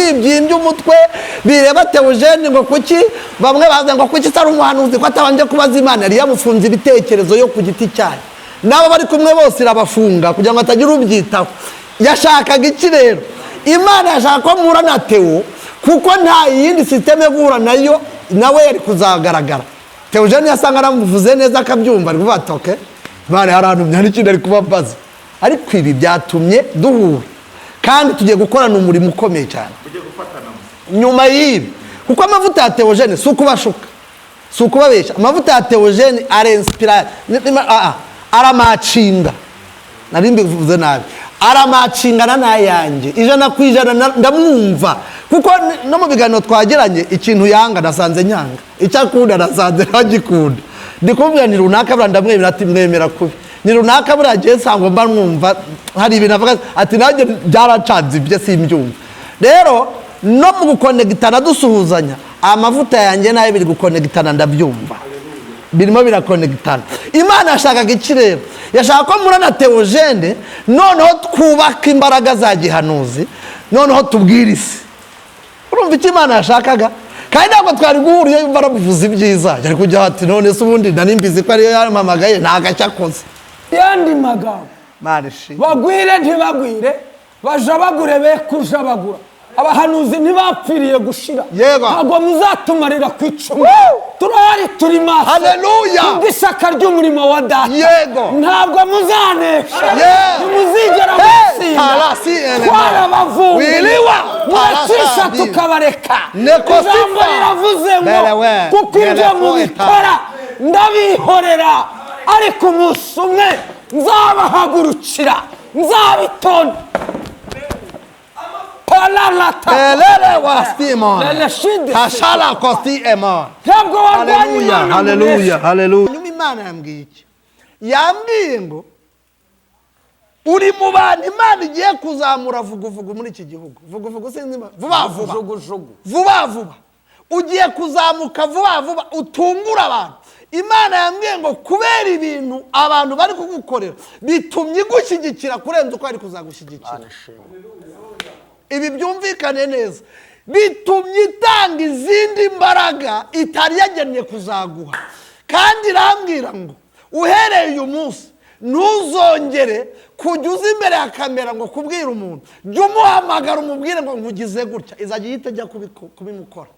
Wibyimbye umutwe bireba Teogene ngo kuki bamwe baza ngo kuki atari umuhanuzi, ko atabanje kubaza Imana. Yari yamufunze ibitekerezo yo ku giti cyayo, n'abo bari kumwe bose irabafunga kugira ngo hatagira ubyitaho. Yashakaga iki rero? Imana yashaka ko mpura na Teo, kuko nta yindi système yo guhura nayo nawe yari kuzagaragara. Teogene yasanga aramuvuze neza akabyumva, ari kuvuga ati: "Okay, Imana yarantumye, hari ikindi ari kuba mbaza." Ariko ibi byatumye duhura kandi tugiye gukorana umurimo ukomeye cyane nyuma y'ibi, kuko amavuta ya Teogene si ukubashuka, si ukubabeshya. Amavuta ya Teogene arinspira, aramatchinga. Nari mbivuze nabi, aramatchingana n'ayanjye 100%. Ndamwumva kuko no mu biganiro twagiranye, ikintu yanga nasanze nyanga, icyo akunda nasanze ntagikunda. Ndi kumubwira ni runaka buriya ndamwemera, ati: "Mwemera kubi." Ni runaka buriya agiye nsanga mba mwumva hari ibintu avuga, ati: "Nanjye byaracanze, ibyo simbyumva." Rero no mu guconnectana dusuhuzanya, amavuta yanjye nayo biri guconnectana, ndabyumva birimo biraconnectana. Imana yashakaga iki rero? Yashaka ko mpura na Teogene, noneho twubaka imbaraga za gihanuzi, noneho tubwire isi. Urumva icyo Imana yashakaga? Kandi ntabwo twari guhura iyo yumva aramuvuza ibyiza, yari kujya ati: "None se ubundi nari mbizi ko ariyo yampamagaye, nta gashya akoze." Yandi magambo, Imana ishimwe. bagwire ntibagwire, bajabagure be kujabagura, abahanuzi ntibapfiriye gushira. Ntabwo muzatumarira ku icumu, turahari, turi maso Haleluya. kubw'ishyaka ry'umurimo wa Data. Ntabwo muzanesha, ntimuzigera Hey, mutsinda. tarasi elema. Twarabavumbuye, Wiliwa. muracisha Tarasa tukabareka. Nekosifa. Ijambo riravuze ngo Belewe. kuko ibyo Belewe. mubikora ndabihorera, ariko umunsi umwe nzabahagurukira, nzabitonda pararata. Elele wa Simon. Leleshide. Kashala kosti emon. Ntabwo warwanya Haleluya, Imana ngo haleluya, uneshe. haleluya. Nyuma Imana yambwiye iki? Yambwiye ngo uri mu bantu Imana igiye kuzamura vuguvugu muri iki gihugu. Vuguvugu sinzi vuba vuba. Jugujugu. Vuba vuba. Ugiye kuzamuka vuba vuba utungura abantu. Imana yambwiye ngo kubera ibintu abantu bari kugukorera bitumye igushyigikira kurenza uko ari kuzagushyigikira. Ibi byumvikane neza, bitumye itanga izindi mbaraga itari yagennye kuzaguha. Kandi irambwira ngo uhereye uyu munsi ntuzongere kujya uza imbere ya kamera ngo kubwira umuntu. Jya umuhamagara umubwire ngo nkugize gutya, izajya ihita ijya kubimukora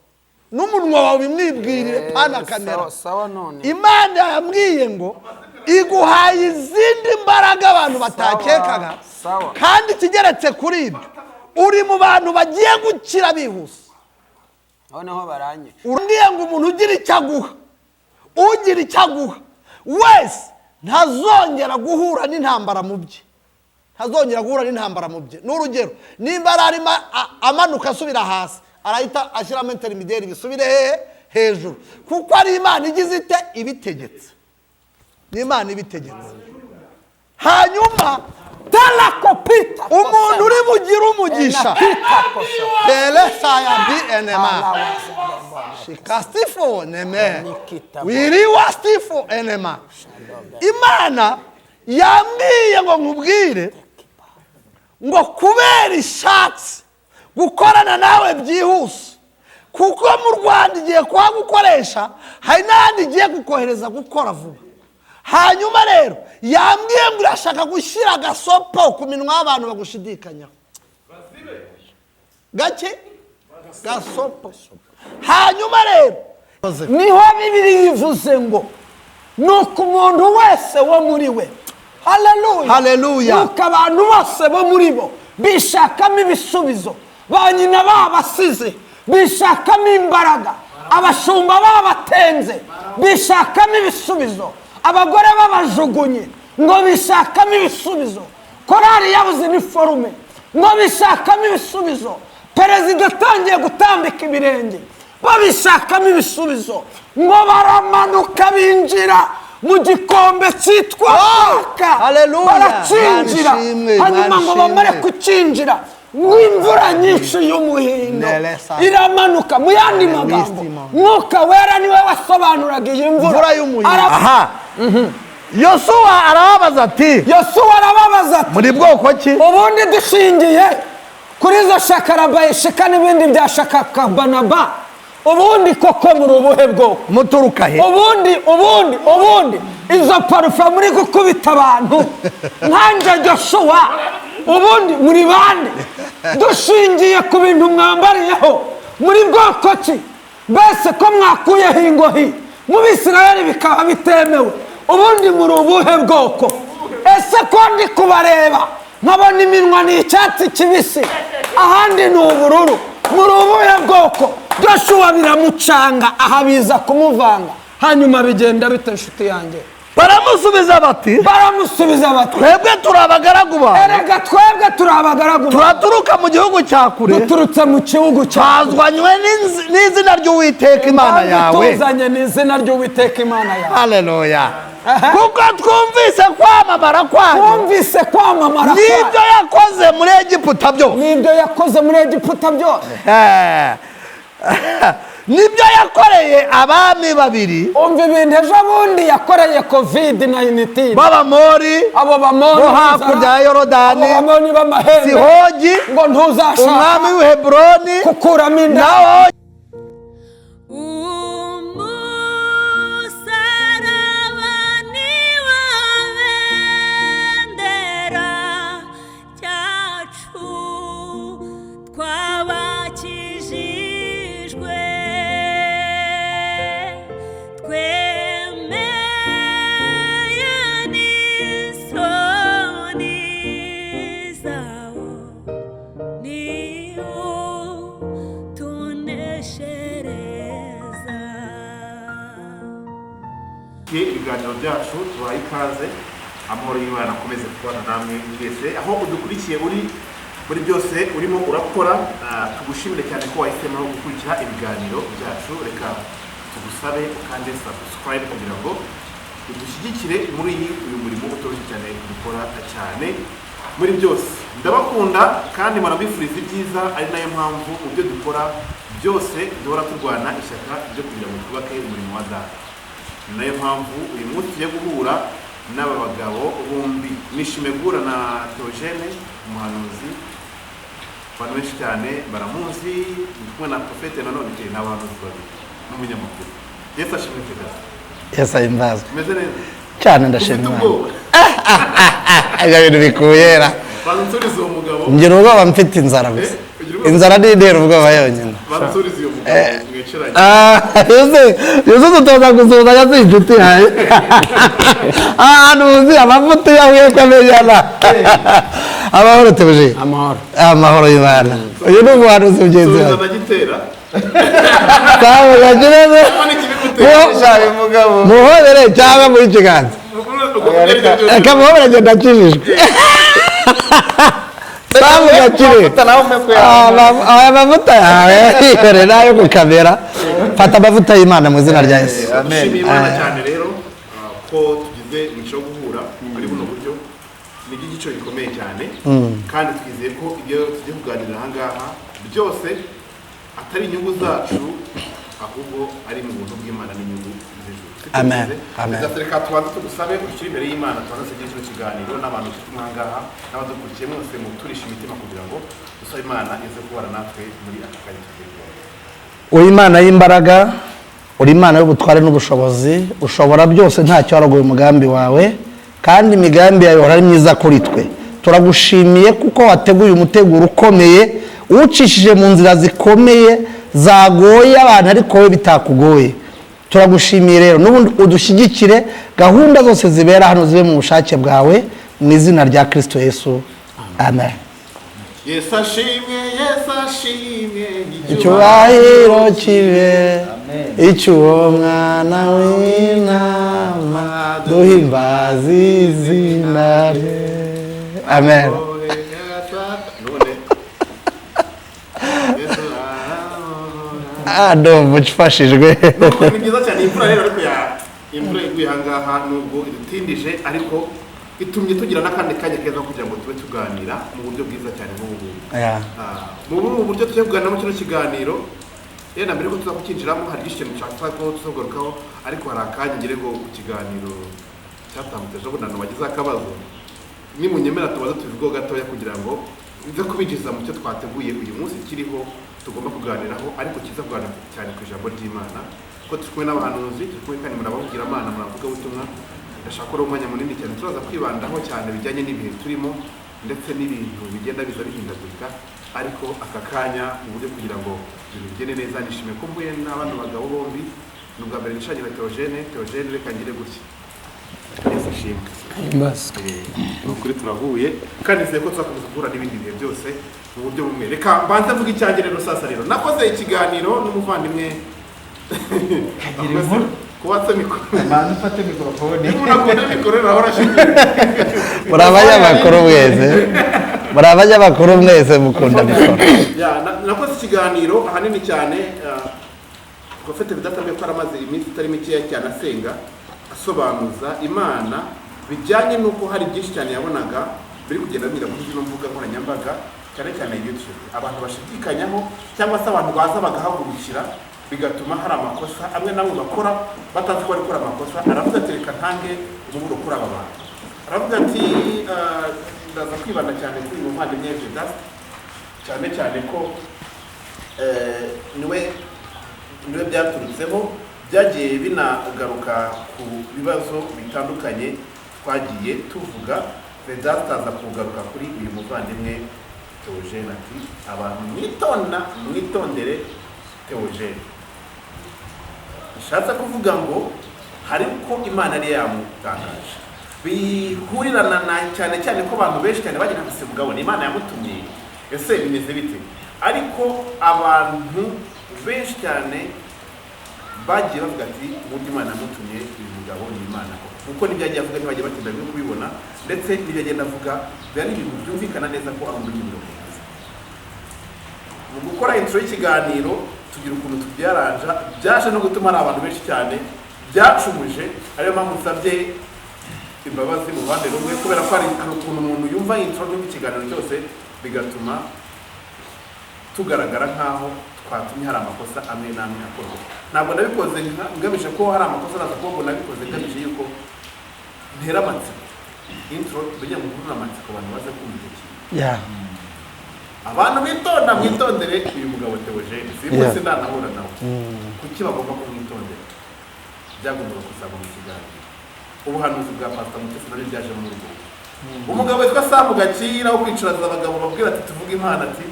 n'umunwa wawe ubimwibwirire, pana kamera. Sawa, sawa none. Imana yambwiye ngo iguhaye izindi mbaraga abantu batakekaga. Sawa. Kandi ikigeretse kuri ibyo, uri mu bantu bagiye gukira bihuse. Noneho baranyica. Urambwiye ngo umuntu ugira icyo aguha, ugira icyo aguha wese ntazongera guhura n'intambara mu bye, ntazongera guhura n'intambara mu bye. Ni urugero, nimba yari arimo amanuka asubira hasi, arahita ashyiramo intermédiaire bisubire hehe? Hejuru, kuko ari Imana igize ite? Ibitegetse. Ni Imana ibitegetse. Hanyuma Tarakopita. umuntu uri bugire umugisha telesaya bi enema shikastifo neme wiriwa stifo enema. Imana yambwiye ngo nkubwire ngo kubera ishatsi gukorana nawe byihuse, kuko mu Rwanda igiye kuhagukoresha, hari n'ahandi igiye kukohereza gukora vuba. Hanyuma rero yambwiye ngo irashaka gushyira agasopo ku minwa y'abantu bagushidikanyaho gake gasopo. Hanyuma rero Niho Bibiri bivuze ngo nuko umuntu wese wo muri we, haleluya. Haleluya. Nuko abantu bose bo muri bo bishakamo ibisubizo, ba nyina babasize bishakamo imbaraga, abashumba babatenze bishakamo ibisubizo, abagore babajugunye ngo bishakamo ibisubizo, korari yabuze iniforume ngo bishakamo ibisubizo, perezida atangiye gutambika ibirenge babishakamo ibisubizo, ngo baramanuka binjira mu gikombe cyitwa Baka. Haleluya. Baracinjira. Imana ishimwe, Hanyuma Imana ngo bamare ishimwe. kucinjira, nk'imvura nyinshi y'umuhindo Nelesa. iramanuka. Mu yandi magambo, Wisimo. Mwuka Wera niwe wasobanuraga iyi mvura. Imvura y'umuhindo. Aha Yosuwa arababaza ati Yosuwa arababaza ati muri bwoko ki? Ubundi dushingiye Kuri izo shakarabaye shika n'ibindi bya shakakabanaba, ubundi koko muri ubuhe bwoko? Muturuka he? Ubundi izo parufe muri gukubita abantu nkanje Joshua, ubundi muri bande? Dushingiye ku bintu mwambariyeho, muri bwoko ki? Mbese ko mwakuyeho ingohi mu Bisirayeli bikaba bitemewe, ubundi muri ubuhe bwoko? Ese ko ndi kubareba nkabona iminwa ni icyatsi kibisi, ahandi ni ubururu, muri ubuhe bwoko? Joshua biramucanga, aha biza kumuvanga. Hanyuma bigenda bite, nshuti yanjye? Baramusubiza bati, Baramusubiza bati, twebwe turi abagaragu bawe, erega twebwe turi abagaragu bawe, turaturuka mu gihugu cya kure, duturutse mu gihugu cya twazwanywe n'izina ry'Uwiteka Imana yawe. Tuzanye n'izina ry'Uwiteka Imana yawe. Haleluya. Kuko twumvise kwamamara kwanyu, Twumvise kwamamara n'ibyo kwanyu, yakoze muri Egiputa byose, n'ibyo yakoze muri Egiputa byose, nibyo yakoreye abami babiri Umva ibintu ejo bundi yakoreye COVID-19 b'Abamori abo Bamori bo hakurya ya Yorodani, abo Bamori b'amahembe, Sihogi ngo ntuzashaka umwami w'i Heburoni, gukuramo inda, naho Umusaraba ni wo bendera cyacu, twabakijijwe, twemeye n'isoni zawo, niwo tuneshereza. Ibiganiro byacu, tubaye ikaze. Amahoro y'Imana akomeze kubana namwe mwese aho udukurikiye uri muri byose urimo urakora. Tugushimire cyane ko wahisemo gukurikira ibiganiro byacu. Reka tugusabe ukande subscribe kugira ngo udushyigikire muri uyu murimo utoroshye cyane dukora cyane muri byose. Ndabakunda kandi murabifuriza ibyiza, ari nayo mpamvu mu byo dukora byose duhora turwana ishyaka ryo kugira ngo twubake umurimo wa Data. Ni nayo mpamvu uyu munsi tugiye guhura n'aba bagabo bombi. Nishimiye guhura na Theogene, umuhanuzi, abantu benshi cyane baramuzi. Ndi kumwe na Prophète nanone, ni abahanuzi babiri n'umunyamakuru. Yesu ashimwe cyane. Yesu ahimbazwe. Umeze neza? Cyane, ndashima Ufite Imana. ubwoba? Ibyo bintu bikuyera. Bansurize uwo mugabo. Ngira ubwoba mfite inzara gusa. Eh, ugira ubwoba? Inzara ni intera ubwoba yonyine. Bansurize uwo mugabo mwicaranye. Ah, yose dutoza gusuhuzanya, si inshuti yawe? Ahantu wuzuye amavuta iyo ahuye ko amenyana. Amahoro, tuje. Amahoro. Amahoro y'Imana. Uyu ni umuhanuzi mugenzi Subiza wawe. na Gitera. Sawa, gakireze. None ikibigutera? Muhobere cyangwa muri kiganza? Reka muhobere, agenda akijijwe. Sawa, gakire. Aya mavuta yawe yihore nayo ku kamera. Fata amavuta y'Imana mu izina rya Yesu. Dushimiye Imana cyane rero, ko tugize umugisha wo guhura muri buno buryo. Ni iby'igiciro gikomeye cyane, kandi twizeye ko ibyo tugiye kuganira aha ngaha byose atari inyungu zacu, ahubwo ari mu buntu bw'Imana n'inyungu z'ijuru. Siko Amen. bimeze? Amen. Reka tubanze tugusabe ushyire imbere y'Imana, tubanze tugire kino kiganiro n'abantu turi kumwe aha ngaha n'abadukurikiye mwese, muturishe imitima kugira ngo dusabe Imana ize kubana natwe muri aka kanya tugiye kubona. Uri Imana y'imbaraga, uri Imana y'ubutware n'ubushobozi, ushobora byose, ntacyo warogoye umugambi wawe, kandi imigambi yawe ihora ari myiza kuri twe. Turagushimiye kuko wateguye umuteguro ukomeye, uwucishije mu nzira zikomeye zagoye abantu, ariko wowe bitakugoye. Turagushimiye rero, n'ubundi udushyigikire, gahunda zose zibera hano zibe mu bushake bwawe, mu izina rya Kirisito Yesu, amen. Yesu ashimwe, Yesu ashimwe. Icyubahiro kibe icy'uwo mwana w'intama, duhimbaza izina rye, amen. None Yesu. Ah, ndumva ufashijwe. Ni byiza cyane. Imvura rero, ariko ya imvura iguye ahangaha, nubwo idutindije, ariko itumye tugira n'akandi kanya keza kugira ngo tube tuganira mu buryo bwiza cyane nk'ubu ngubu. Mu bubu buryo tugiye kuganiramo kino kiganiro rero, na mbere ko tuza kukinjiramo hari byinshi cyane nshaka ko tuzagarukaho, ariko hari akanya ngire ngo ku kiganiro cyatambutse ejo bundi, abantu bagize akabazo, nimunyemera tubaze tubivugeho gatoya kugira ngo Nze kubinjiza mu cyo twateguye uyu munsi kiriho tugomba kuganiraho, ariko kiza kuganira cyane ku ijambo ry'Imana, kuko turi kumwe n'abahanuzi, turi kumwe kandi murabavugiramana, muravugabutumwa. Ndashaka ko ari umwanya munini cyane turaza kwibandaho cyane bijyanye n'ibihe turimo ndetse n'ibintu bigenda biza bihindagurika. Ariko aka kanya mu buryo kugira ngo ibintu bigende neza, nishimiye ko mvuye n'abano bagabo bombi. Ni ubwa mbere nishanye na Theogene. Theogene, reka ngire gutya. Yesu ashimwe. Ni ukuri turahuye kandi nizeye ko tuzakomeza guhura n'ibindi bihe byose mu buryo bumwe. Reka mbanze mvuge icyanjye rero. Sasa rero nakoze ikiganiro n'umuvandimwe. Kagira inkuru. Kubatse mikoro. Manza ufate mikorofone. Niba unakunda mikoro nawe urashingiye. Muri abanyamakuru mwese, muri abanyamakuru mwese mukunda mikoro. Ya, nakoze ikiganiro ahanini cyane, Prophet bidatambiye ko aramaze iminsi itari mikeya cyane asenga, asobanuza Imana bijyanye n'uko hari byinshi cyane yabonaga biri kugenda binyura kuri zino mbuga nkoranyambaga, cyane cyane YouTube, abantu bashidikanyaho cyangwa se abantu baza bagahagurukira, bigatuma hari amakosa amwe n'amwe bakora batazi ko bari gukora amakosa. Aravuga ati: "Reka ntange umuburo kuri aba bantu." Aravuga ati: "Ndaza kwibanda cyane kuri uyu muvandimwe Vedaste, cyane cyane ko niwe byaturutseho, byagiye binagaruka ku bibazo bitandukanye twagiye tuvuga." Vedaste aza kugaruka kuri uyu muvandimwe Theogene, ati: "Abantu mwitonda, mwitondere Theogene." Bishatse kuvuga ngo hari uko Imana yari yamutangaje, bihurirana na cyane cyane ko abantu benshi cyane bagenda base mugabo ni Imana yamutumye, ese bimeze bite? Ariko abantu benshi cyane bagiye bavuga ati: "Uburyo Imana yamutumye uyu mugabo ni Imana koko," kuko n'ibyo yagiye avuga ntibagiye batinda no kubibona, ndetse n'ibyo agenda avuga biba ari ibintu byumvikana neza ko ari uburyo mwiza. Mu gukora intro y'ikiganiro tugira ukuntu tubyaranja, byaje no gutuma hari abantu benshi cyane byacumuje. Ariyo mpamvu nsabye imbabazi mu ruhande rumwe, kubera ko hari ukuntu umuntu yumva intro, yumva ikiganiro cyose, bigatuma tugaragara nk'aho twatumye hari amakosa amwe n'amwe akorwa. Ntabwo nabikoze ngamije ko hari amakosa araza kuba, ngo nabikoze ngamije yuko ntera amatsiko. Intro tumenye ngo nkurure amatsiko, abantu baze kumva icyo kintu. Abantu bitonda, mwitondere uyu mugabo Theogene. Simba sindanahura nawe. Kuki bagomba kumwitondera? Byagombaga kuzaba mu kiganiro. Ubuhanuzi bwa Pastor Mutesi nabyo byaje muri urwo. Umugabo witwa Samu Gakira wo kwicaraza abagabo babwira ati: "Tuvuge Imana," ati: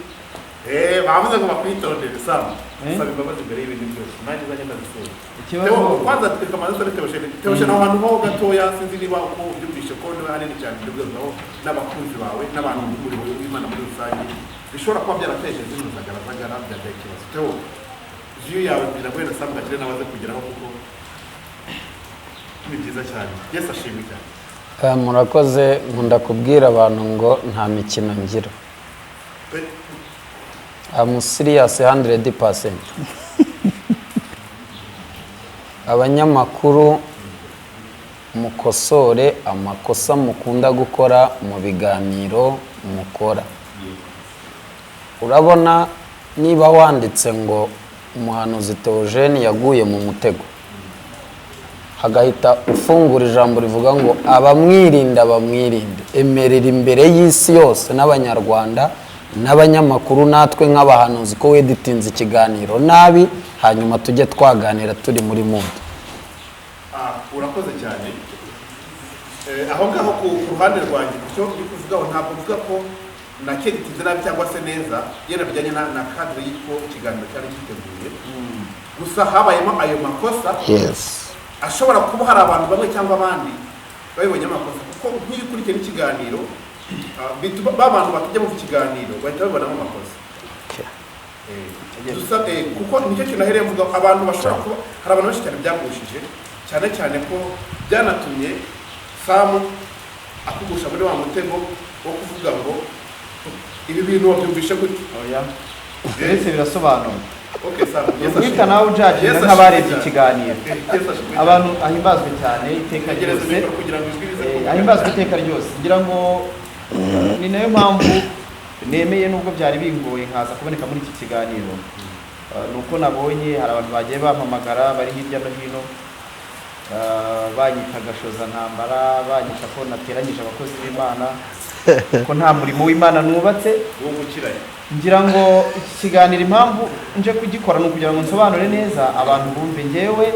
"Bavuze ngo bakwitondere." Samu, saba imbabazi imbere y'ibintu byose, nanjye uzajya ndazisenga. Ikibazo. Theo, kwanza reka manze usabe Theogene. Theogene, aho hantu ho gatoya, sinzi niba uko ubyumvishe ko niwe hanini cyane ibyo n'abakunzi bawe n'abantu b'umurimo w'Imana muri rusange bishobora kuba byarateje zino zagaragara byateye ikibazo. Theo, view yawe kugira ngo wenda Samu Gakire nawe aze kugeraho, kuko ni byiza cyane. Yesu ashimwe cyane. Murakoze. Nkunda kubwira abantu ngo nta mikino ngira. I'm serious 100%. Abanyamakuru, mukosore amakosa mukunda gukora mu biganiro mukora. Urabona, niba wanditse ngo umuhanuzi Theogene yaguye mu mutego, hagahita ufungura ijambo rivuga ngo abamwirinda bamwirinde, emerera imbere y'isi yose n'abanyarwanda n'abanyamakuru natwe nk'abahanuzi ko weditinze ikiganiro nabi, hanyuma tujye twaganira turi muri mood. Ah, urakoze cyane. Aho ngaho ku ruhande rwanjye, ku cyo uri kuvugaho, ntabwo mvuga ko nakeditinze nabi cyangwa se neza, yenda bijyanye na cadre y'uko ikiganiro cyari giteguye. Gusa habayemo ayo makosa ashobora kuba hari abantu bamwe cyangwa abandi babibonye amakosa, kuko nk'iyo ukurikiye n'ikiganiro, bituma ba bantu batajya mu kiganiro bahita babibonamo amakosa. Dusa kuko nicyo kintu nahereye mvuga, abantu bashobora kuba hari abantu benshi cyane byagushije, cyane cyane ko byanatumye Samu akugusha muri wa mutego wo kuvuga ngo ibi bintu wabyumvishe gute? Oya, mbese birasobanura. Okay, Samu, Yesu Guhita ashimwe. nawe ujajinga Yesu nk'abarebye ashimwe cyane. ikiganiro. Yesu ashimwe cyane. Abantu ahimbazwe cyane iteka Tegereza ryose. mikoro kugira ngo ijwi rize kumvikana. Ahimbazwe iteka ryose. Ngira ngo ni nayo mpamvu nemeye, nubwo byari bingoye nkaza kuboneka muri iki kiganiro. Ni uko nabonye hari abantu bagiye bampamagara bari hirya no hino, banyita gashozantambara, banyita ko nateranyije abakozi b'Imana. Ko nta murimo w'Imana nubatse. Wungukiranye. Ngira ngo iki kiganiro impamvu nje kugikora ni ukugira ngo nsobanure neza abantu bumve. Ngewe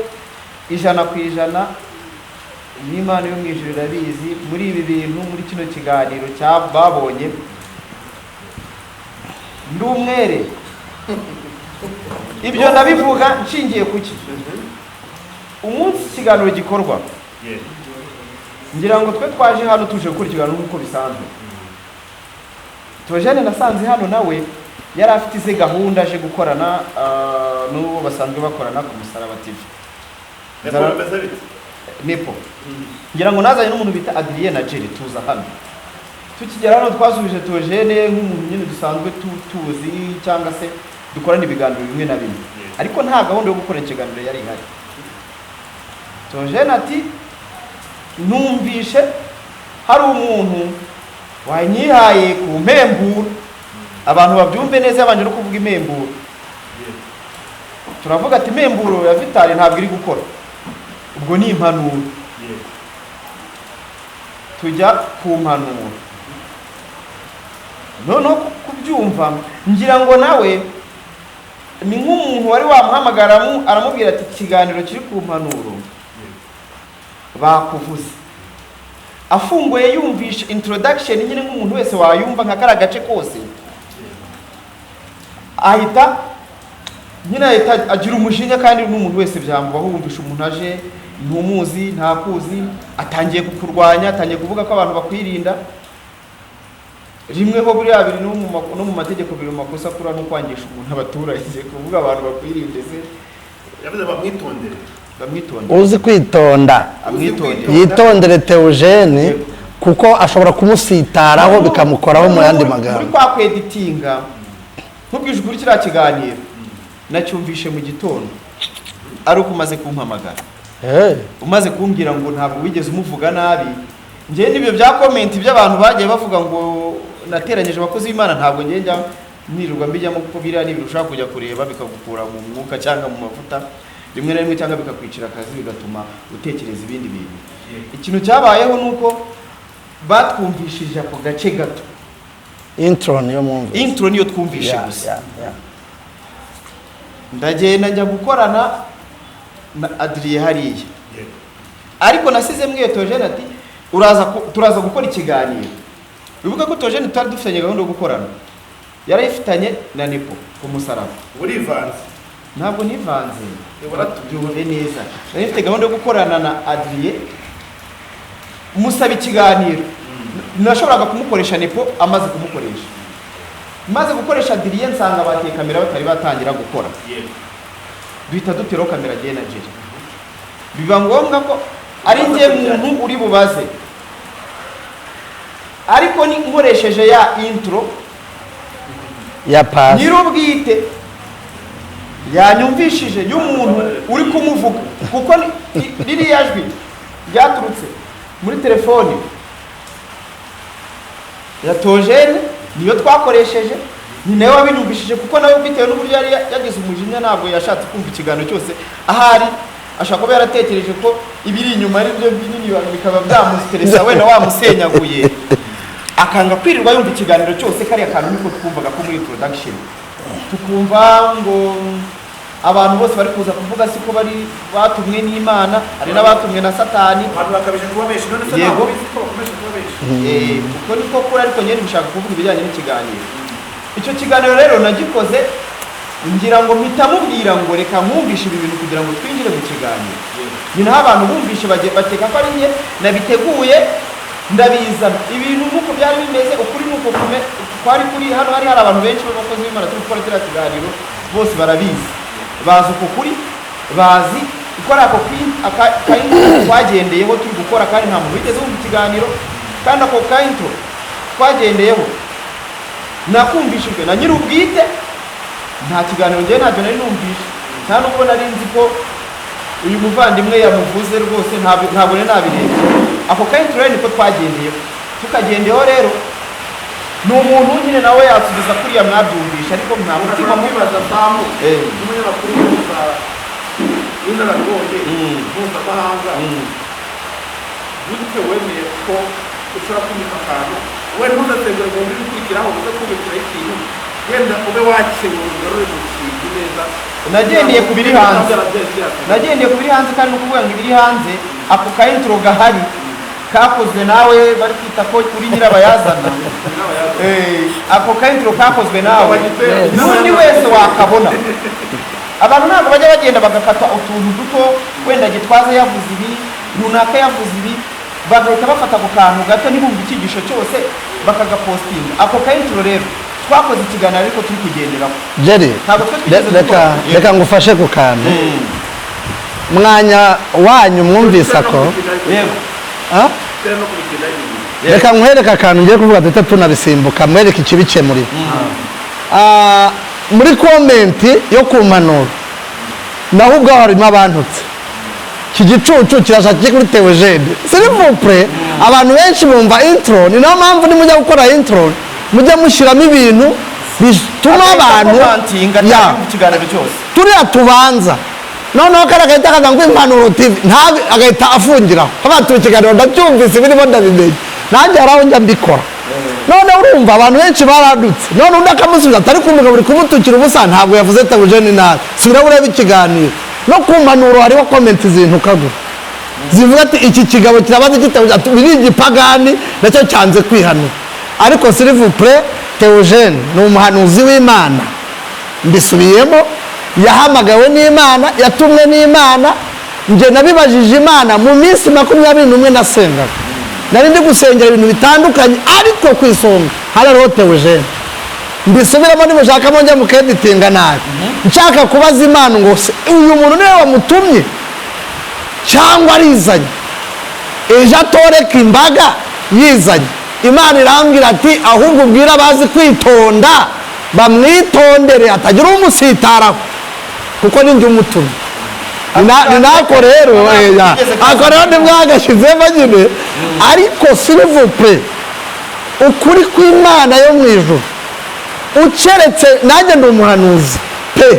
100% n'Imana yo mu ijuru irabizi, muri ibi bintu, muri kino kiganiro cya babonye, ndi umwere. Ibyo ndabivuga nshingiye kuki? Umunsi ikiganiro gikorwa, ngira ngo twe twaje hano tuje gukora ikiganiro nk'uko bisanzwe. Theogene nasanze hano nawe yari afite ize gahunda aje gukorana n'uwo basanzwe bakorana ku Musaraba TV. Nepo, bimeze bite? Nepo. Ngira ngo nazanye n'umuntu bita Adrien na Jerry, tuza hano. Tukigera hano twasubije Theogene nk'umuntu nyine dusanzwe tuzi cyangwa se dukorana ibiganiro bimwe na bimwe, ariko nta gahunda yo gukora ikiganiro yari ihari. Theogene ati numvishe hari umuntu wanyihaye ku mpemburo. Abantu babyumve neza, yabanje no kuvuga impemburo. Turavuga ati impemburo ya Vitali ntabwo iri gukora, ubwo ni impanuro. Tujya ku mpanuro. Noneho kubyumva, ngira ngo nawe ni nk'umuntu wari wamuhamagara aramubwira ati ikiganiro kiri ku mpanuro bakuvuze. Afunguye yumvisha introduction nyine nk'umuntu wese wayumva nka kara gace kose, ahita nyine ahita agira umujinya. Kandi n'umuntu wese byamubaho, wumvisha umuntu aje ntumuzi, ntakuzi, atangiye kukurwanya, atangiye kuvuga ko abantu bakwirinda. Rimwe ho buriya biri no mu mategeko, biri mu makosa kura no kwangisha umuntu abaturage, kuvuga abantu bakwirinde se. Yavuze bamwitondere. Bamwitondere. Uzi kwitonda amwitondere. Yitondere Theogene, kuko ashobora kumusitaraho bikamukoraho mu yandi Muri magambo. kwa kweditinga, nkubwije ukuri, kiriya kiganiro nacyumvishe mu gitondo ari uko umaze kumpamagara, umaze kumbwira ngo ntabwo wigeze umuvuga nabi. Njye n'ibyo bya comment by'abantu bagiye bavuga ngo nateranyije abakozi b'Imana, ntabwo njye njya nirirwa mbijyamo, kuko biriya ni ibintu ushobora kujya kureba bikagukura mu mwuka cyangwa mu mavuta rimwe na rimwe, cyangwa bikakwicira akazi, bigatuma utekereza ibindi bintu. Ikintu cyabayeho ni uko batwumvishije ako gace gato. Intro niyo mwumvise. Intro niyo twumvishe gusa. Ndagenda njya gukorana na Adrien hariya, ariko nasize mbwiye Theogene ati turaza gukora ikiganiro. Bivuga ko Theogene tutari dufitanye gahunda yo gukorana, yarayifitanye na Nepo ku Musaraba. Urivanze. Ntabwo nivanze, tubyumve neza. Nari mfite gahunda yo gukorana na Adrien, musaba ikiganiro. Nashoboraga kumukoresha Nepo amaze kumukoresha, maze gukoresha Adrien nsanga bateye kamera batari batangira gukora, duhita duteraho kamera jye na Jerry. Biba ngombwa ko ari njye muntu uri bubaze, ariko ni nkoresheje ya intro ya pasi. Nyir'ubwite yanyumvishije y'umuntu uri kumuvuga, kuko ririya jwi ryaturutse muri telefone ya Theogene, niyo twakoresheje, ni nawe wabinyumvishije, kuko nawe bitewe n'uburyo yari yagize umujinya ntabwo yashatse kumva ikiganiro cyose. Ahari ashobora kuba yaratekereje ko ibiri inyuma ari byo binini, bikaba byamusteresa, wenda wamusenyaguye, akanga kwirirwa yumva ikiganiro cyose. Kariya kantu niko twumvaga ko muri introduction, tukumva ngo abantu bose bari kuza kuvuga siko bari batumwe n'Imana, hari n'abatumwe na Satani. Abantu bakabije kuba benshi none se? Yego. Ntabwo bizi ko bakomeje kuba benshi. Uko niko kuri, ariko njye bishaka kuvuga ibijyanye n'ikiganiro. Icyo kiganiro rero nagikoze ngira ngo mpita mubwira ngo reka nkumvishe ibi bintu kugira ngo twinjire mu kiganiro. Ni naho abantu bumvishe bakeka ko ari njye nabiteguye ndabizana. Ibintu nk'uko byari bimeze, ukuri nuko kwari kuri hano, hari abantu benshi b'abakozi b'Imana turi gukora kiriya kiganiro, bose barabizi, bazi uko kuri, bazi uko ari ako ka intro twagendeyeho turi gukora, kandi nta muntu wigeze wumva ikiganiro. Kandi ako ka intro twagendeyeho nakumvishijwe na nyir'ubwite, nta kiganiro njyewe ntabyo nari numvishe, nta nubwo nari nzi ko uyu muvandimwe yamuvuze rwose, ntabwo nari nabirebye. Ako ka intro rero niko twagendeyeho, tukagendeyeho rero ni umuntu nyine nawe yasubiza kuriya mwabyumvisha, ariko nta mutima Ushobora mubi. kwibaza Samu nk'umunyamakuru w'inararibonye mpuzamahanga, gute wemeye ko ushobora kumika akantu? We ntuzasengere ngo wumve ibikurikiraho, uze kubikiraho ikintu, wenda ube wakebura ugarure mu kintu neza. Nagendeye ku biri hanze. Nagendeye ku biri hanze, kandi ni ukuvuga ngo ibiri hanze, ako ka intro gahari kakozwe nawe, bari kwita ko uri nyirabayazana. Ako ka intro kakozwe nawe, n'undi wese wakabona. Abantu ntabwo bajya bagenda bagakata utuntu duto, wenda Gitwaza yavuze ibi, runaka yavuze ibi, bagahita bafata ako kantu gato, ntibumve icyigisho cyose, bakagapostinga. Ako ka intro rero twakoze ikiganiro, ariko turi kugenderaho. Jerry, Ntabwo twe twigeze reka dukora. reka ngufashe ku kantu mwanya wanyu mwumvise ako. Yego. Ah? Reka nkwereke akantu ngiye kuvuga, duhita tunabisimbuka, mwereke ikibikemuriye. Muri comment yo ku mpanuro naho ubwaho harimo abantutse, iki gicucu kirashaka kijye kuri Théogène. S'il vous plaît, abantu benshi bumva intro, ni nayo mpamvu nimujya gukora intro mujye mushyiramo ibintu bituma abantu commentinga Ya. mu kiganiro cyose. Turiya tubanza, noneho kariya gahita kaza ngo Impanuro TV, ntabe agahita afungiraho, kabatura ikiganiro, ndabyumvise, birimo ndabimenye, nanjye hari aho njya mbikora. Noneho urumva abantu benshi baradutse, none undi akamusubiza atari kumugabo uri kumutukira ubusa, ntabwo yavuze Théogène nabi, subira urebe ikiganiro. No ku mpanuro hariho comment zintukagura, zivuga ati iki kigabo kirabaza gitewe, ati biri igipagani nacyo cyanze kwihanura. Ariko s'il vous plaît, Théogène ni umuhanuzi w'Imana, mbisubiyemo, yahamagawe n'Imana, yatumwe n'Imana. Njye nabibajije Imana mu minsi 21 nasengaga, nari ndi gusengera ibintu bitandukanye, ariko ku isonga hariho Théogène. Mbisubiremo, nimushaka mujya mukeditinga nabi. Nshaka kubaza Imana ngo se uyu muntu niwe wamutumye cyangwa arizanye, ejo atoreka imbaga yizanye? Imana irambwira ati ahubwo ubwire abazi kwitonda bamwitondere, hatagira umusitaraho, kuko ninjye umutumye. Ni nako rero, ya. Ako rero ntimwagashyizemo nyine. Ariko s'il vous plaît, ukuri kw'Imana yo mu ijuru, ukeretse nanjye ndi umuhanuzi pe,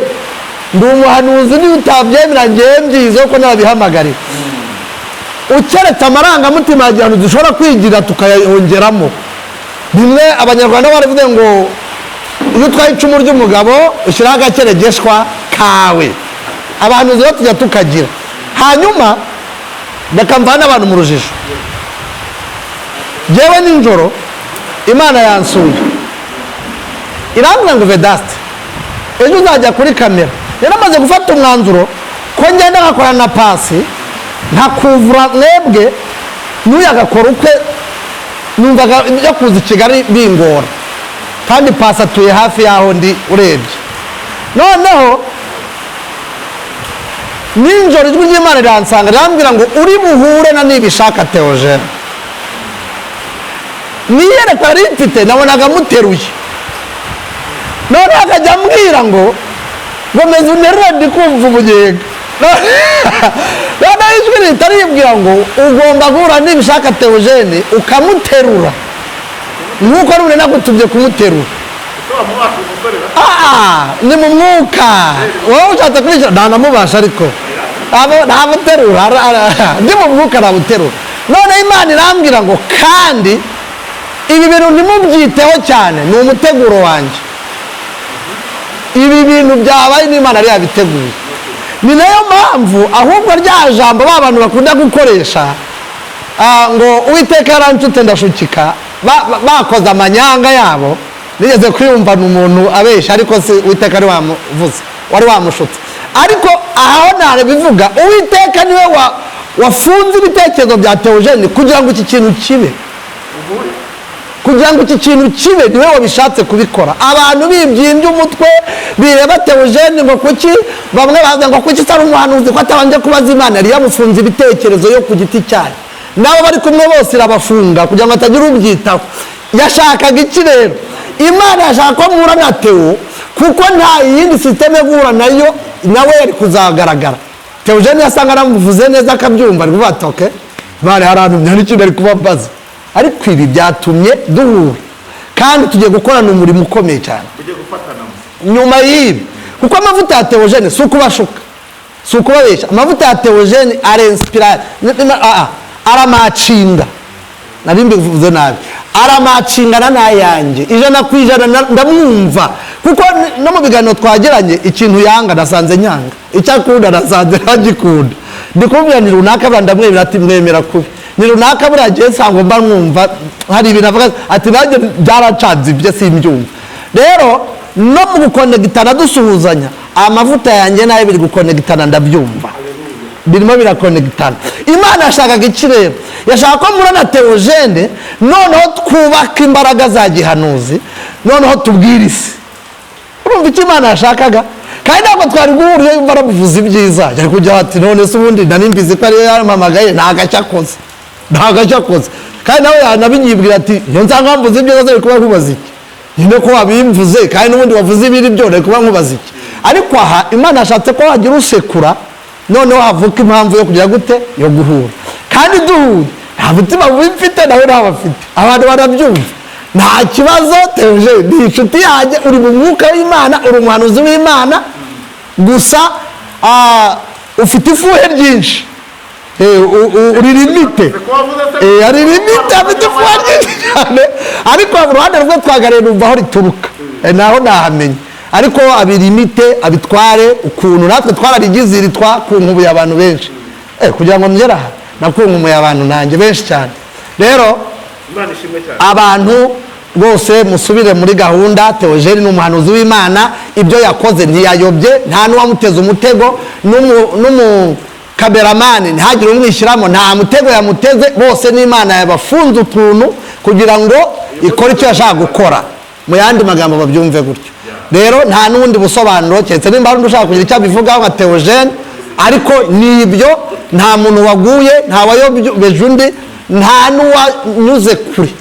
ndi umuhanuzi, niba utabyemera ngewe mbyize ko nabihamagarira. Ukeretse amarangamutima ya gihanuzi dushobora kwigira tukayongeramo bimwe. Abanyarwanda baravuze ngo iyo utwaye icumu ry'umugabo ushyiraho agakeregeshwa kawe. Abahanuzi rero tujya tukagira. Hanyuma reka mvane abantu mu rujijo. Njyewe nijoro Imana yansuye, irambwira ngo Vedaste, ejo uzajya kuri kamera. Rero amaze gufata umwanzuro ko ngenda nkakora na Pasi, nkakuvura mwebwe, n'uyu agakora ukwe. Numvaga ibyo kuza i Kigali bingora, kandi Pasi atuye hafi y'aho ndi urebye. Noneho nijoro ijwi ry'Imana riransanga, rirambwira ngo uri buhure na Nibishaka Théogène. Niyerekwa yari mfite, nabonaga muteruye, noneho akajya ambwira ngo meze unterure, ndi kumva umunyenga. Noneho ijwi rihita ribwira ngo ugomba guhura Nibishaka Théogène ukamuterura nk'uko none nagutumye kumuterura. Ni mu mwuka, wowe ushatse kubishyira ntanamubasha, ariko ntamuterura, ndi mu mwuka ntamuterura. Noneho Imana irambwira ngo kandi ibi bintu ntimubyiteho cyane, ni umuteguro wanjye. Ibi bintu byabaye n'Imana yari yabiteguye. Ni nayo mpamvu ahubwo rya jambo ba bantu bakunda gukoresha, ngo Uwiteka yaranshutse ndashukika, bakoze amanyanga yabo. Nigeze kwiyumvana umuntu abeshya, ariko si Uwiteka wari wamuvuze, wari wamushutse. Ariko aho ntabivuga, Uwiteka niwe wafunze ibitekerezo bya Théogène kugira ngo iki kintu kibe, kugira ngo iki kintu kibe, niwe wabishatse kubikora. Abantu bibyimbye umutwe bireba Théogène ngo kuki, bamwe baza ngo kuki atari umuhanuzi, ko atabanje kubaza Imana. Yari yamufunze ibitekerezo yo ku giti cyayo, nabo bari kumwe bose irabafunga kugira ngo hatagira ubyitaho. Yashakaga iki rero Imana? Yashaka ko mpura na Théo, kuko nta yindi système yo guhura nayo nawe yari kuzagaragara. Théogène yasanga aramuvuze neza akabyumva, ari kuvuga ati okay, Imana yarantumye, hari ikintu ari kuba mbaza. Ariko ibi byatumye duhura, kandi tugiye gukorana umurimo ukomeye cyane. Ujye gufatana. Nyuma y'ibi, kuko amavuta ya Théogène si ukubashuka, si ukubabeshya, amavuta ya Théogène arenspira, aramacinga, nari mbivuze nabi. Aramacingana n'ayanjye 100%, ndamwumva kuko no mu biganiro twagiranye, ikintu yanga nasanze nyanga, icyo akunda nasanze ntagikunda. Ndi kumubwira ni runaka buriya ndamwemera, ati mwemera kubi. Ni runaka buriya agiye nsanga mba mwumva hari ibintu avuga, ati nanjye byaracanze, ibyo simbyumva. Rero no mu gukonegitana dusuhuzanya, amavuta yanjye nayo biri gukonegitana, ndabyumva birimo birakonegitana. Imana yashakaga iki rero? Yashaka ko mura na Teogene, noneho twubaka imbaraga za gihanuzi, noneho tubwire isi. Urumva icyo Imana yashakaga? Kandi ntabwo twari guhura iyo yumva aramuvuza ibyiza, yari kujya ati none se ubundi nari mbizi ko ariyo yampamagaye, nta gashya akoze, nta gashya akoze. Kandi nawe yanabinyibwira ati iyo nsanga mvuze ibyiza zari kuba nkubaza iki? Nyine ko wabimvuze kandi n'ubundi wavuze ibiri byo, nari kuba nkubaza iki? Ariko aha Imana yashatse ko wagira usekura, noneho havuka impamvu yo kugira gute? Yo guhura. Kandi duhuye nta mutima mubi mfite, nawe ntawe afite, abantu barabyumva, nta kibazo. Teje ni inshuti yanjye, uri mu mwuka w'Imana, uri umuhanuzi w'Imana, gusa ufite ifuhe ryinshi. Uri limite. Ari limite, afite ifuhe ryinshi cyane, ariko uruhande rwe twaganiriye numva aho rituruka. Naho nahamenya, ariko abirimite, abitware ukuntu natwe twararigize iri twakunkubuye abantu benshi. Kugira ngo ngere aha nakunkumuye abantu nanjye benshi cyane. Rero Imana ishimwe cyane. Abantu rwose musubire muri gahunda. Teogene ni umuhanuzi w'Imana, ibyo yakoze ntiyayobye, nta n'uwamuteze umutego, n'umukameramani ntihagire umwishyiramo, nta mutego yamuteze. Bose n'Imana yabafunze utuntu kugira ngo ikore icyo yashaka gukora. Mu yandi magambo babyumve gutyo. Rero nta n'ubundi busobanuro, keretse nimba hari undi ushaka kugira icyo abivugaho nka Teogene, ariko ni ibyo. Nta muntu waguye, nta wayobeje undi, nta n'uwanyuze kure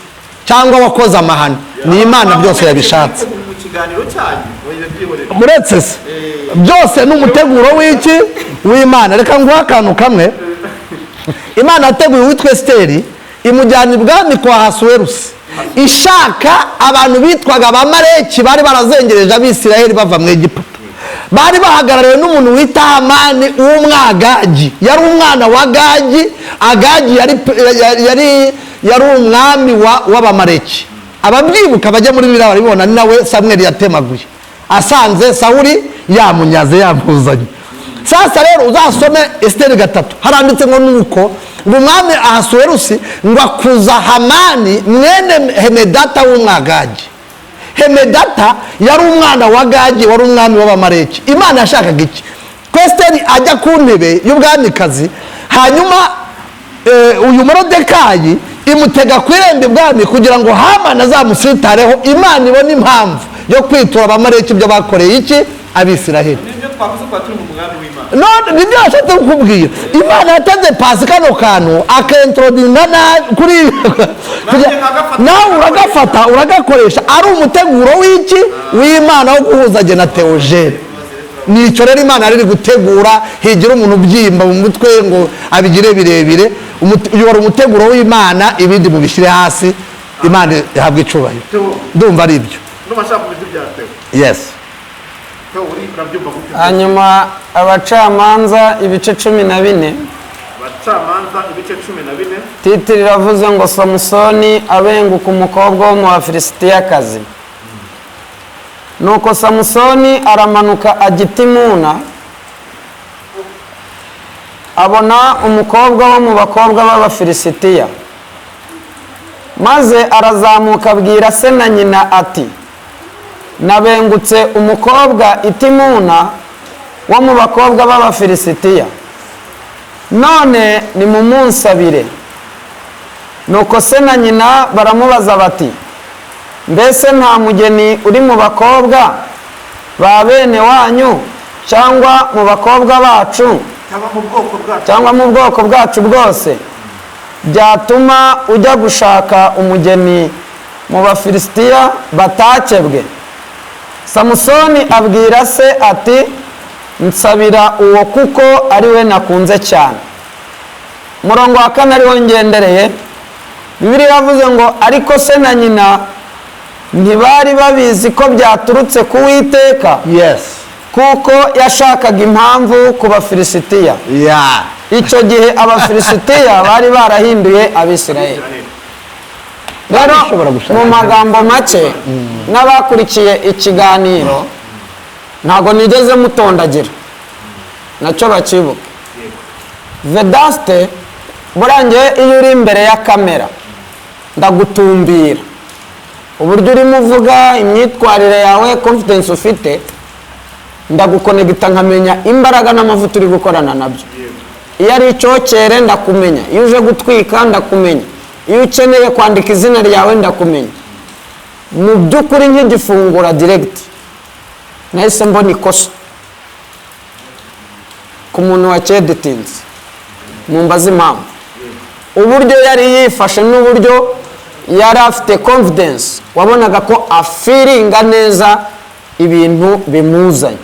cyangwa wakoze amahano. Ni Imana byose yabishatse. Mu kiganiro cyanyu byihorera. Uretse se byose ni umuteguro w'iki? W'Imana. Reka nguhe akantu kamwe. Imana yateguye uwitwa Esiteri, imujyana ibwami kwa Hasuwerusi, ishaka abantu bitwaga Abamareki bari barazengereje Abisiraheli bava mu Egiputa. Bari bahagarariwe n'umuntu wita Hamani w'Umwagagi, yari umwana wa Gagi. Agagi yari umwami w'Abamareki. Ababyibuka bajya muri Bibiliya barabibona, ni nawe Samweli yatemaguye asanze Sawuli yamunyaze yamuzanye. Sasa rero uzasome Esiteri 3, haranditse ngo nuko ngo umwami Ahasuwerusi ngo akuza Hamani mwene Hemedata w'Umwagagi. Hemedata yari umwana wa Gagi, wari umwami w'Abamareki. Imana yashakaga iki? Ko Esiteri ajya ku ntebe y'ubwamikazi, hanyuma uyu Morodekayi imutega ku irembo ibwami kugira ngo Hamani azamusitareho, Imana ibone impamvu yo kwitura Abamareki ibyo bakoreye iki? Abisiraheli. Nibyo twavuze ko turi mu mugambi w'Imana. None nibyo yashatse kukubwira. Imana yateze pasi kano kantu akentrodinga kuri nawe uragafata uragakoresha, ari umuteguro w'iki? W'Imana wo guhuza jye na Teogene. Nicyo rero Imana yari iri gutegura. Higira umuntu ubyimba mu mutwe ngo abigire birebire. Uyu wari umuteguro w'Imana, ibindi mubishyire hasi, Imana ihabwe icubahiro. Ndumva ari ibyo. Ndumva nshaka kumenya ibya Teo. Yes. Teo, uri urabyumva gute? Hanyuma Abacamanza ibice 14. Abacamanza ibice 14. Titiri iravuze ngo Samusoni abenguka umukobwa wo mu Bafilisitiyakazi. Nuko Samusoni aramanuka ajya i Timuna, abona umukobwa wo mu bakobwa b'Abafilisitiya, maze arazamuka abwira se na nyina ati nabengutse umukobwa i Timuna wo mu bakobwa b'Abafilisitiya, none nimumunsabire. Nuko se na nyina baramubaza bati mbese nta mugeni uri mu bakobwa ba bene wanyu cyangwa mu bakobwa bacu cyangwa mu bwoko bwacu cyangwa mu bwoko bwacu bwose byatuma ujya gushaka umugeni mu Bafilisitiya batakebwe? Samusoni abwira se ati nsabira uwo kuko ari we nakunze cyane. Umurongo wa 4 ariwo ngendereye. Bibiliya iravuze ngo ariko se na nyina ntibari babizi ko byaturutse ku Uwiteka, Yes. kuko yashakaga impamvu ku Bafilisitiya. Icyo gihe Abafilisitiya bari barahinduye Abisirayeli. Rero Ushobora gushaka. mu magambo make, n'abakurikiye ikiganiro, ntabwo nigeze mutondagira, nacyo bakibuka. Vedaste, burangiye iyo uri imbere ya kamera ndagutumbira, uburyo urimo uvuga, imyitwarire yawe, confidence ufite, ndagukonegita nkamenya imbaraga n'amavuta uri gukorana nabyo. Iyo ari icyokere ndakumenya, iyo uje gutwika ndakumenya, iyo ukeneye kwandika izina ryawe ndakumenya. Mu by'ukuri nk'igifungura direct nahise mbona ikosa ku muntu wacyeditinze. Mumbaze impamvu. Uburyo yari yifashe n'uburyo yari afite confidence, wabonaga ko afiringa neza ibintu bimuzanye,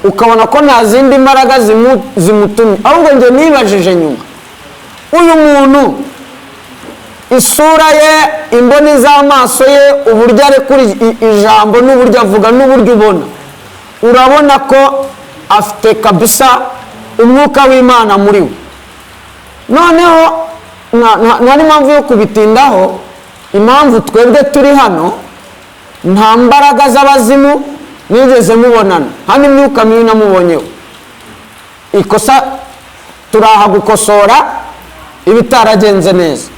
ukabona ko nta zindi mbaraga zimutumye. Ahubwo njye nibajije nyuma, uyu muntu isura ye, imboni z'amaso ye, uburyo arekura ijambo n'uburyo avuga n'uburyo ubona, urabona ko afite kabisa umwuka w'Imana muri we. Noneho nta n'impamvu yo kubitindaho. Impamvu twebwe turi hano, nta mbaraga z'abazimu nigeze mubonana hano, imyuka mibi namubonyeho. Ikosa turaha gukosora ibitaragenze neza,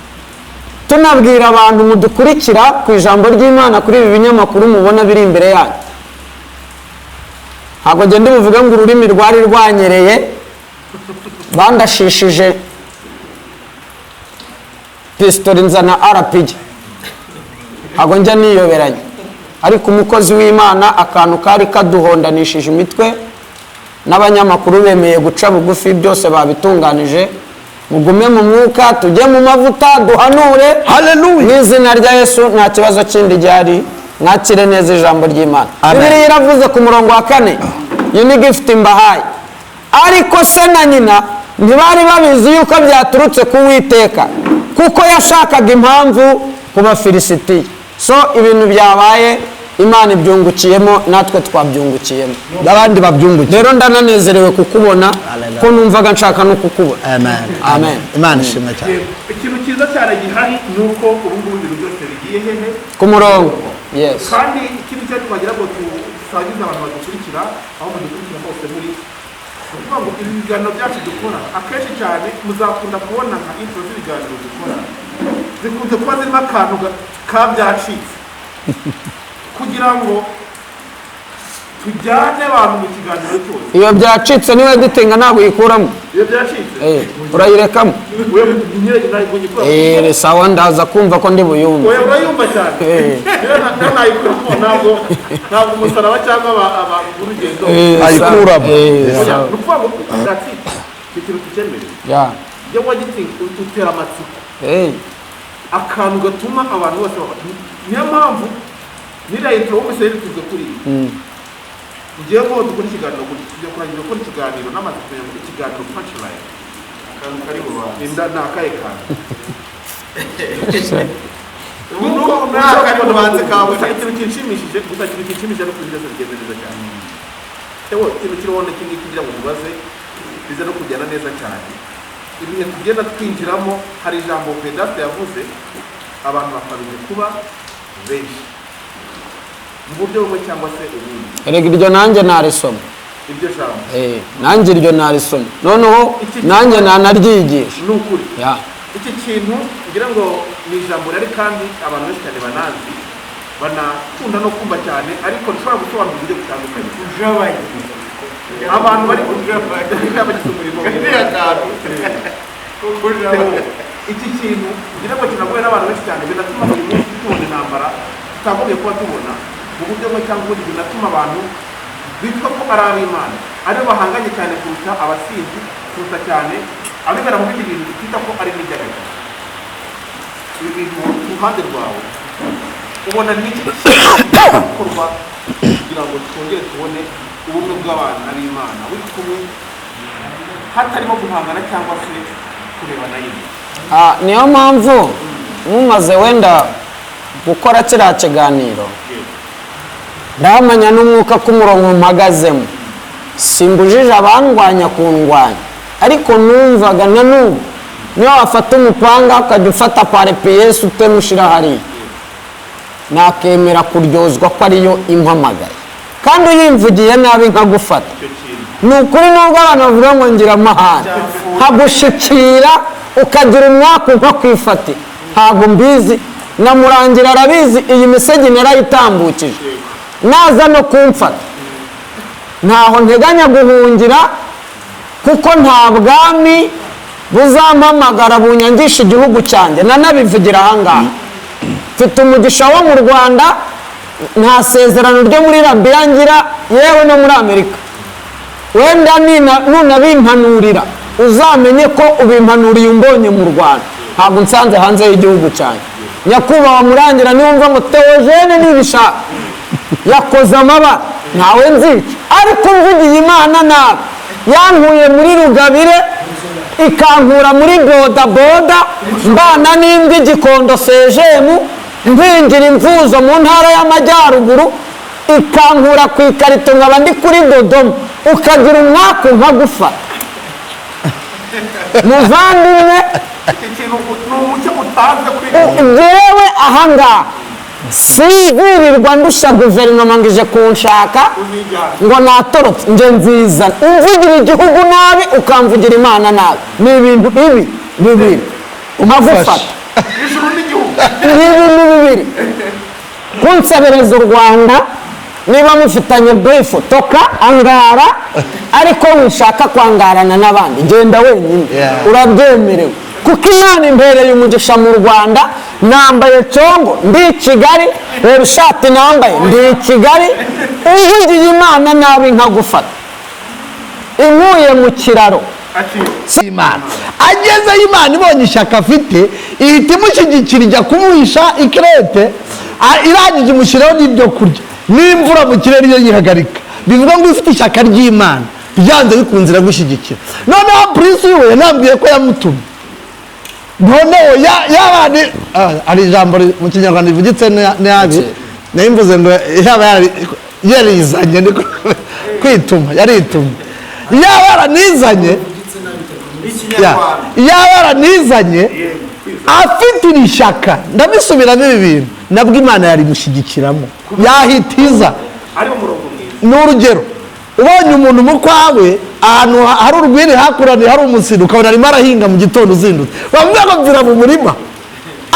tunabwira abantu mudukurikira ku ijambo ry'Imana kuri ibi binyamakuru mubona biri imbere yanyu. Ntabwo ngenda buvuge ngo ururimi rwari rwanyereye, bandashishije pisitori nzana RPG. Ntabwo njya niyoberanya, ariko umukozi w'Imana, akantu kari kaduhondanishije imitwe n'abanyamakuru bemeye guca bugufi, byose babitunganije. Mugume mu mwuka, tujye mu mavuta, duhanure. Haleluya. Mu izina rya Yesu, nta kibazo kindi gihari. Mwakire neza ijambo ry'Imana. Amen. Bibiliya iravuze ku murongo wa 4, iyi ni gift mbahaye: ariko se na nyina ntibari babizi yuko byaturutse ku Witeka, kuko yashakaga impamvu ku Bafilisitiya. So ibintu byabaye, Imana ibyungukiyemo, natwe twabyungukiyemo. N'abandi babyungukiye. Rero ndananezerewe kukubona, Hallelujah. ko numvaga nshaka no kukubona. Amen. Amen. Imana ishimwe cyane. Yego. Ikintu cyiza cyane gihari ni uko ubu ngubu ibintu byose bigiye hehe? Ku murongo, yes. Kandi ikindi cyo twagira ngo dusangize abantu badukurikira, aho mudukurikira hose muri, ni ukuvuga ngo ibi biganiro byacu dukora, akenshi cyane muzakunda kubona nka intro z'ibiganiro dukora zikunze kuba zirimo akantu ka byacitse, kugira ngo tujyane abantu mu kiganiro cyose. Iyo byacitse niwe editinga, ntabwo uyikuramo. Iyo byacitse. Urayirekamo. We nyine ntabwo nyikora. Sawa, ndaza kumva ko ndi buyumve. Oya, urayumva cyane. Niyo nayikuramo, ntabwo umusaraba cyangwa urugendo Ayikuramo. Oya, Sawa. ni ukuvuga ngo byacitse, icyo kintu tukemere. Iyo wagitinga utera amatsiko, akantu gatuma abantu bose baba. Niyo mpamvu niriya intro wumvise yari kuri iyi, ngiye ngo dukore ikiganiro gutya, tujya kurangiza gukora ikiganiro namaze kumenya ngo ikiganiro punchline, Akantu kari bubanze. Inda ni akahe kantu? Nta kari bubanze kabonetse. Gusa ikintu kinshimishije no kugira byose bigeze neza cyane. Ewe, ikintu kiriho n'iki ngiki kugira ngo mubaze bize no kugenda neza cyane. Ibihe tugenda twinjiramo, hari ijambo Vedaste yavuze, abantu bakabije kuba benshi mu buryo bumwe cyangwa se ubundi. Erega iryo nanjye narisoma. Iryo jambo. Nanjye iryo narisoma, noneho nanjye nanaryigisha. Ni ukuri. Iki kintu ngira ngo ni ijambo rari kandi abantu benshi cyane banazi, banakunda no kumva cyane, ariko rishobora gusobanura uburyo butandukanye. Ujabanye. Abantu bari bagize umurimo. Kariya kantu. Ujabanye. Iki kintu ngira ngo kinagoye n'abantu benshi cyane, binatuma buri munsi tubona intambara tutagombye kuba tubona mu buryo bumwe cyangwa ubundi, binatuma abantu bitwa ko ari ab'Imana aribo bahanganye cyane kuruta abasinzi, kuruta cyane abibera mu bindi bintu twita ko ari n'iby'agakiza. Ibi bintu ku ruhande rwawe ubona ni iki gukorwa kugira ngo twongere tubone ubumwe bw'abana b'Imana buri kumwe, hatarimo guhangana cyangwa se kurebana yindi? Niyo mpamvu mumaze wenda gukora kiriya kiganiro, ndahamanya n'umwuka k'umurongo mpagazemo. Simbujije abandwanya kundwanya, ariko numvaga na n'ubu Niyo wafata umupanga ukajya ufata parepiyesi utema ushyira hariya, nakemera kuryozwa ko ariyo impamagaye, kandi uyimvugiye nabi nkagufata. Ni ukuri, nubwo abantu bavuga ngo ngira amahane, nkagushikira ukagira umwaku nkakwifatira, ntabwo mbizi. Na Murangira arabizi, iyi misegi narayitambukije. Naza no kumfata, ntaho nteganya guhungira, kuko nta bwami buzampamagara bunyangisha igihugu cyanjye. Nanabivugira ahangaha, mfite umugisha wo mu Rwanda, nta sezerano ryo muri Rabiya ngira, yewe no muri Amerika. Wenda nunabimpanurira, uzamenye ko ubimpanuriye umbonye mu Rwanda, ntabwo nsanze hanze y'igihugu cyanjye. Nyakubahwa Murangira, niwumva ngo Teogene nibishaka yakoze amabara, ntawe nzica, ariko mvugiye Imana nabi yankuye muri Rugabire, ikankura muri bodaboda, mbana n'imbwa Igikondo sejemu, mpingira imvuzo mu Ntara y'Amajyaruguru, ikankura ku ikarito nkaba ndi kuri Dodoma, ukagira umwaku nkagufata, muvandimwe. Iki kintu ni umucyo utanze kuri Njyewe ahangaha sinzirirwa ndusha guverinoma ngo ije kunshaka uzijyana ngo natorotse. Nge nziza umvugira igihugu nabi, ukamvugira Imana nabi, ni ibintu ibi bibiri nkagufata. Ijuru n'igihugu. Ni ibintu bibiri: kunsebereza u Rwanda, niba mufitanye beef toka angara, ariko wishaka kwangarana n'abandi, genda wenyine. Urabyemerewe, kuko Imana imbereye umugisha mu Rwanda. Nambaye congo, ndi i Kigali, reba ishati nambaye, ndi i Kigali. Uvugiye Imana nabi nkagufata, inkuye mu kiraro. Ati Imana agezeyo, Imana ibonye ishyaka afite, ihita imushyigikira, ijya kumuhisha ikirete, irangije imushyiraho n'ibyo kurya n'imvura mu kirere iyo yihagarika. Bivuga ngo ufite ishyaka ry'Imana, byanze bikunze iragushyigikira. Noneho prince we yanambwiye ko yamutumye. Noneho yabandi hari ijambo mu Kinyarwanda rivugitse nabi, nayo mvuze ngo yaba yarizanye, niko kwituma, yaritumye, yaba yaranizanye. Ikinyarwanda. Yaba yaranizanye afite iri shyaka, ndabisubiramo, ibi bintu nabwo Imana yarimushyigikiramo, yahitiza Ari mu murongo mwiza. Ni urugero, ubonye umuntu mu kwawe ahantu hari urwiri, hakuraniye hari umusiri, ukabona arimo arahinga mu gitondo uzindutse, bamubwira ngo mvira mu murima,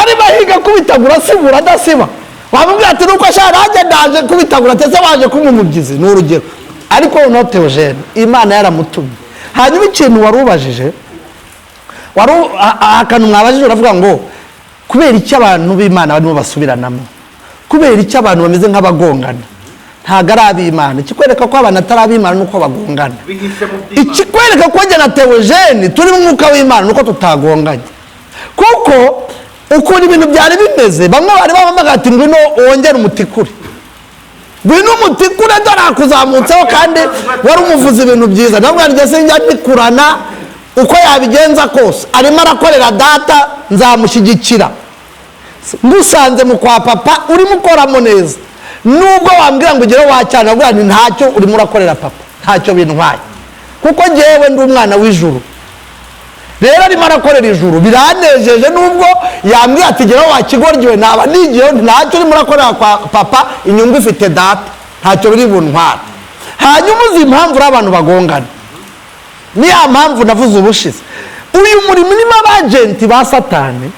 arimo ahiga kubitagura, asibura adasiba, wamubwira ati nuko ashaka nanjye ndaje kubitagura, ndetse waje kumpa umubyizi. Ni urugero. Ariko noneho Teogene Imana yaramutumye. Hanyuma ikintu wari ubajije, wari akantu mwabajije, uravuga ngo kubera icyo abantu b'Imana barimo basubiranamo, kubera icyo abantu bameze nk'abagongana, ntabwo ari ab'Imana. Ikikwereka ko abantu atari ab'Imana nuko bagongana. Bihishe mu by'Imana. Ikikwereka ko njye na Teogene turi mu mwuka w'Imana nuko tutagonganye, kuko ukuntu ibintu byari bimeze, bamwe bari bamamaga ati ngwino wongere umutikure, ngwino umutikure, dore akuzamutseho, kandi wari umuvuze ibintu byiza. Nabwo njye sinjya ndikurana, uko yabigenza kose arimo arakorera data, nzamushyigikira. Ngusanze mu kwa papa urimo ukoramo neza, nubwo wambwira ngo ugere wacyana, nabwo nti ntacyo, urimo urakorera papa, ntacyo bintwaye, kuko njyewe ndi umwana w'ijuru. Rero arimo arakorera ijuru, biranejeje. Nubwo yambwira ati geraho wakigoryiwe, naba nigiyeho, ntacyo, urimo urakorera kwa papa, inyungu ifite data, ntacyo biri buntwara. Hanyuma uzi impamvu uri abantu bagongana? Ni ya mpamvu navuze ubushize: uyu murimo urimo abagenti ba Satani.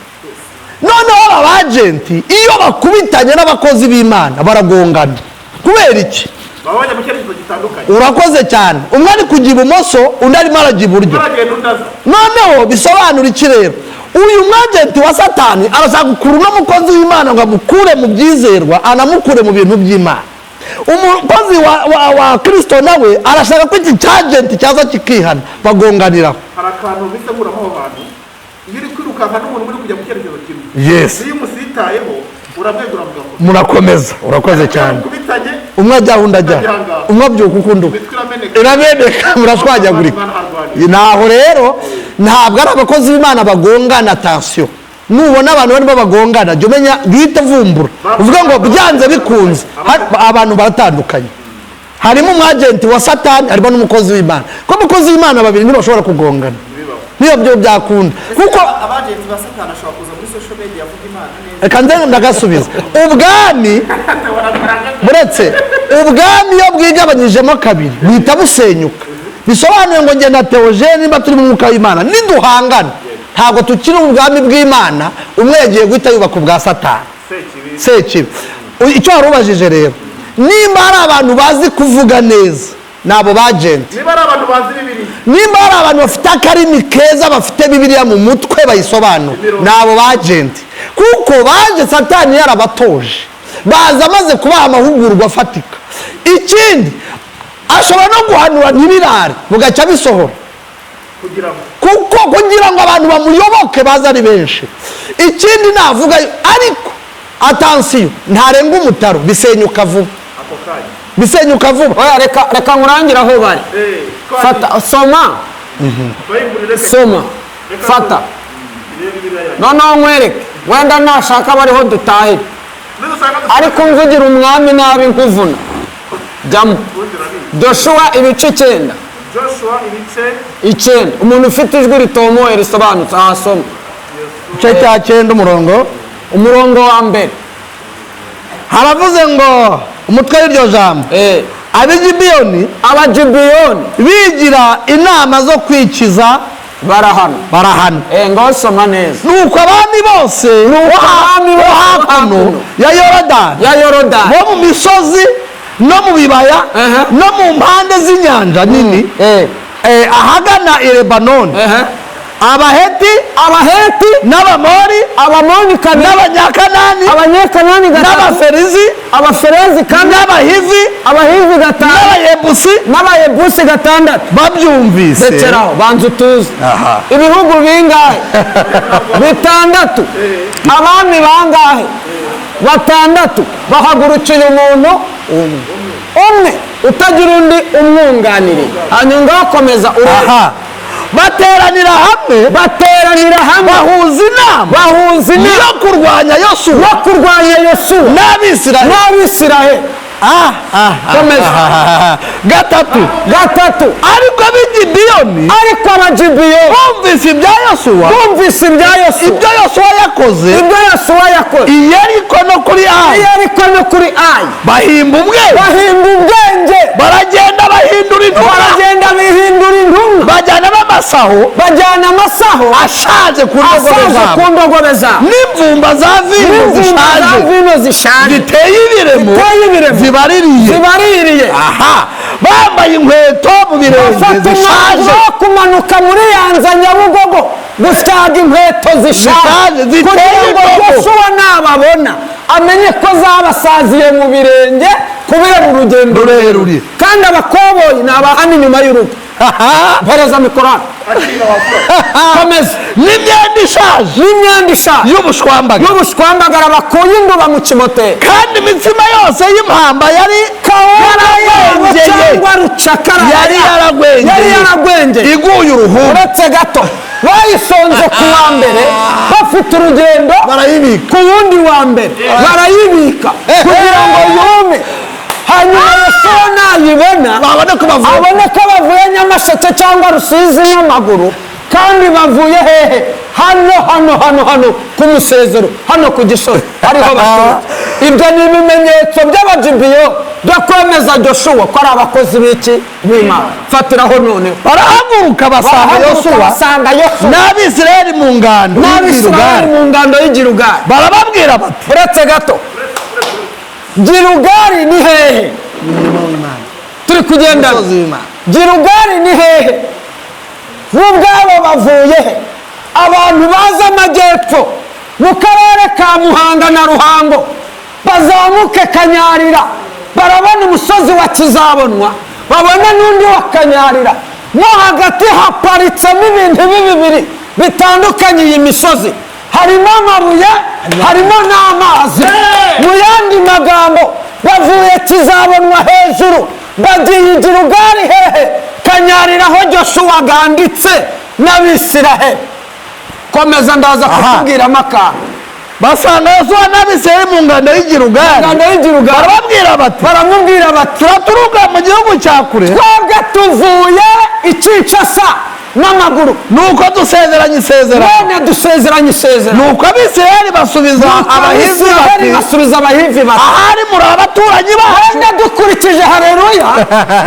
Noneho aba bagenti iyo bakubitanye n'abakozi b'Imana baragongana. Kubera iki? Baba bajya mu cyerekezo gitandukanye. Urakoze cyane. Umwe ari kujya ibumoso, undi arimo arajya iburyo. Baragenda undaza. Noneho bisobanura iki rero? Uyu mwagenti wa Satani arashaka gukura uno mukozi w'Imana ngo amukure mu byizerwa, anamukure mu bintu by'Imana. Umukozi wa Kirisito nawe arashaka ko iki cyagenti cyaza kikihana, bagonganiraho. Hari akantu bise nkuramo aho hantu: iyo uri kwirukanka n'umuntu muri kujya mu cyerekezo kimwe, iyo umusitayeho uramwegura mugakora. Murakomeza, urakoze cyane. Kubitanye. Umwe ajya undi ajya, umwe abyuka ukundi uko Imitwe irameneka. Irameneka, murashwanyagurika. Naho rero ntabwo ari abakozi b'Imana bagongana. Attention, nubona abantu barimo bagongana, jya umenya, jya uhita uvumbura uvuga ngo byanze bikunze abantu baratandukanye, harimo umwagenti wa Satani, harimo n'umukozi w'Imana, kuko umukozi w'Imana babiri ntibashobora kugongana. Niyo byo byakunda, kuko Abagenti ba Satani ashobora kuza muri social media avuga Imana neza. Reka nze ndagasubiza. Ubwami, buretse ubwami, iyo bwigabanyijemo kabiri buhita busenyuka. Bisobanuye ngo njye na Theogene, niba turi mu mwuka w'Imana, niduhangana ntabwo tukiri ubwami bw'Imana. Umwe yagiye guhita yubaka ubwa Satani. Sekibi. Sekibi. Icyo wari ubajije rero, nimba hari abantu bazi kuvuga neza, ni abo bagenti. Niba ari abantu bazi Bibiliya. Nimba hari abantu bafite akarimi keza, bafite Bibiliya mu mutwe, bayisobanura, ni abo bagenti, kuko baje Satani yarabatoje, baza amaze kubaha amahugurwa afatika. Ikindi, ashobora no guhanura ntibirare, bugacya bisohora. Kugira ngo Kuko kugira ngo abantu bamuyoboke, baze ari benshi. Ikindi navuga ariko, attention, ntarenga umutaro, bisenyuka vuba. Ako kanya. Bisenyuka vuba. Oya, reka nkurangire aho bari. Fata, soma. Bayibuli, reka. Soma. Reka. Fata. Irebe Bibiliya yanjye. Noneho nkwereke, wenda nashaka bariho dutahire. Nidusanga Ariko mvugira umwami nabi nkuvuna jyamo. ubundi urabizi. Joshua ibice 9. Joshua ibice 9. Umuntu ufite ijwi ritomoye risobanutse ahasoma. Igice cya 9, umurongo Umurongo wa mbere. Haravuze ngo, umutwe w'iryo jambo: Ab'Igibiyoni Abagibiyoni bigira inama zo kwikiza barahana. Barahana. Ngaho soma neza. Nuko abami bose Nuko abami bo bose hakuno hakuno ya Yorodani, ya Yorodani, bo mu misozi no mu bibaya no mu mpande z'inyanja nini, ahagana i Lebanoni, Abaheti, Abaheti, n'Abamori, Abamoni kabiri, n'Abanyakanani, Abanyakanani gatatu, n'Abaferizi, Abaferezi kane, n'Abahivi, Abahivi gatanu, n'Abayebusi, n'Abayebusi gatandatu. Babyumvise. Rekeraho, banza utuze. Aha. Ibihugu bingahe? Bitandatu. Abami bangahe? Batandatu. Bahagurukiye umuntu umwe utagira undi umwunganiriye. Hanyuma ngaho komeza urebe. Aha, bateranira hamwe. Bateranira hamwe. Bahuza inama. Bahuza inama. Yo kurwanya Yosuwa. Yo kurwanya Yosuwa n'Abisirayeli. N'Abisirayeli. Komeza. Gatatu. Gatatu. Ariko ab'Igibiyoni Ariko Abagibiyoni bumvise ibya Yosuwa, bumvise ibya Yosuwa, ibyo Yosuwa yakoze ibyo Yosuwa yakoze i Yeriko no kuri Ayi, i Yeriko no kuri Ayi, bahimba ubwenge. Bahimba ubwenge. Baragenda bahindura intumwa. Baragenda bihindura intumwa. Bajyana n'amasaho Bajyana amasaho ashaje ku ndogobe ashaje zabo ku ndogobe zabo, n'imvumba za vino n'imvumba za zishaje vino zishaje ziteye ibiremo, ziteye ibiremo, zibaririye. Zibaririye. Aha, bambaye inkweto mu birenge Bafata zishaje. umwanzuro wo kumanuka muri Yanza Nyabugogo gusyaga inkweto zishaje, Zishaje, ziteye kugira ngo indobo. Yosuwa nababona amenye ko zabasaziye mu birenge kubera urugendo rurerure. Kandi abakoboyi ni abahana inyuma y'urugo. Mpereza mikoro hano. Komeza. N'imyenda ishaje N'imyenda ishaje y'ubushwambaga y'ubushwambagara bakuye induba mu kimoteri. Kandi imitsima yose y'impamba yari yaragwengeye. Cyangwa rucakara. Yari yaragwengeye. Yari yaragwengeye. Iguye uruhumbu. Uretse gato, bayisonze ku wa mbere bafite urugendo, Barayibika. ku wundi wa mbere barayibika kugira ngo yume, hanyuma Yosuwa nayibona Babone ko bavuye. abone ko bavuye Nyamasheke cyangwa Rusizi n'amaguru, kandi bavuye hehe? Hano, hano, hano, hano ku Musezero, hano ku Gisozi hariho baturutse. Ibyo ni ibimenyetso by'Abagibiyo byo kwemeza Joshuwa ko ari abakozi b'iki? B'Imana. Fatiraho noneho. Barahaguruka basanga Barahaguruka Yosuwa basanga Yosuwa n'Abisirayeli mu ngando n'Abisirayeli y'Igilugari. mu ngando y'Igilugari. Barababwira bati: Uretse gato, Girugari ni hehe? Turi kugendana. Umusozi w'Imana. Girugari ni hehe? Bo ubwabo bavuye he? Abantu baza amajyepfo mu karere ka Muhanga na Ruhango, bazamuke Kanyarira, barabona umusozi wa Kizabonwa, babona n'undi wa Kanyarira. Mo hagati haparitsemo ibintu bibiri bitandukanye. Iyi misozi harimo amabuye, harimo n'amazi. Mu yandi magambo, bavuye Kizabonwa hejuru, bagiye Igirugari hehe? Kanyarira, aho Joshuwa ganditse n'Abisiraheli. Komeza, ndaza kukubwiramo akantu. Basanga Yosuwa n'Abisirayeli mu ngando y'Igilugari. Ingando y'Igilugari. Barababwira bati: Baramubwira bati: Turaturuka mu gihugu cya kure. Twebwe tuvuye i Kinshasa. N'amaguru. Nuko dusezeranye isezerano. None dusezeranye isezerano. Nuko Abisirayeli basubiza Abahivi Abisirayeli bati: basubiza Abahivi bati: "Ahari muri abaturanyi bacu." Wenda dukurikije, hareruya,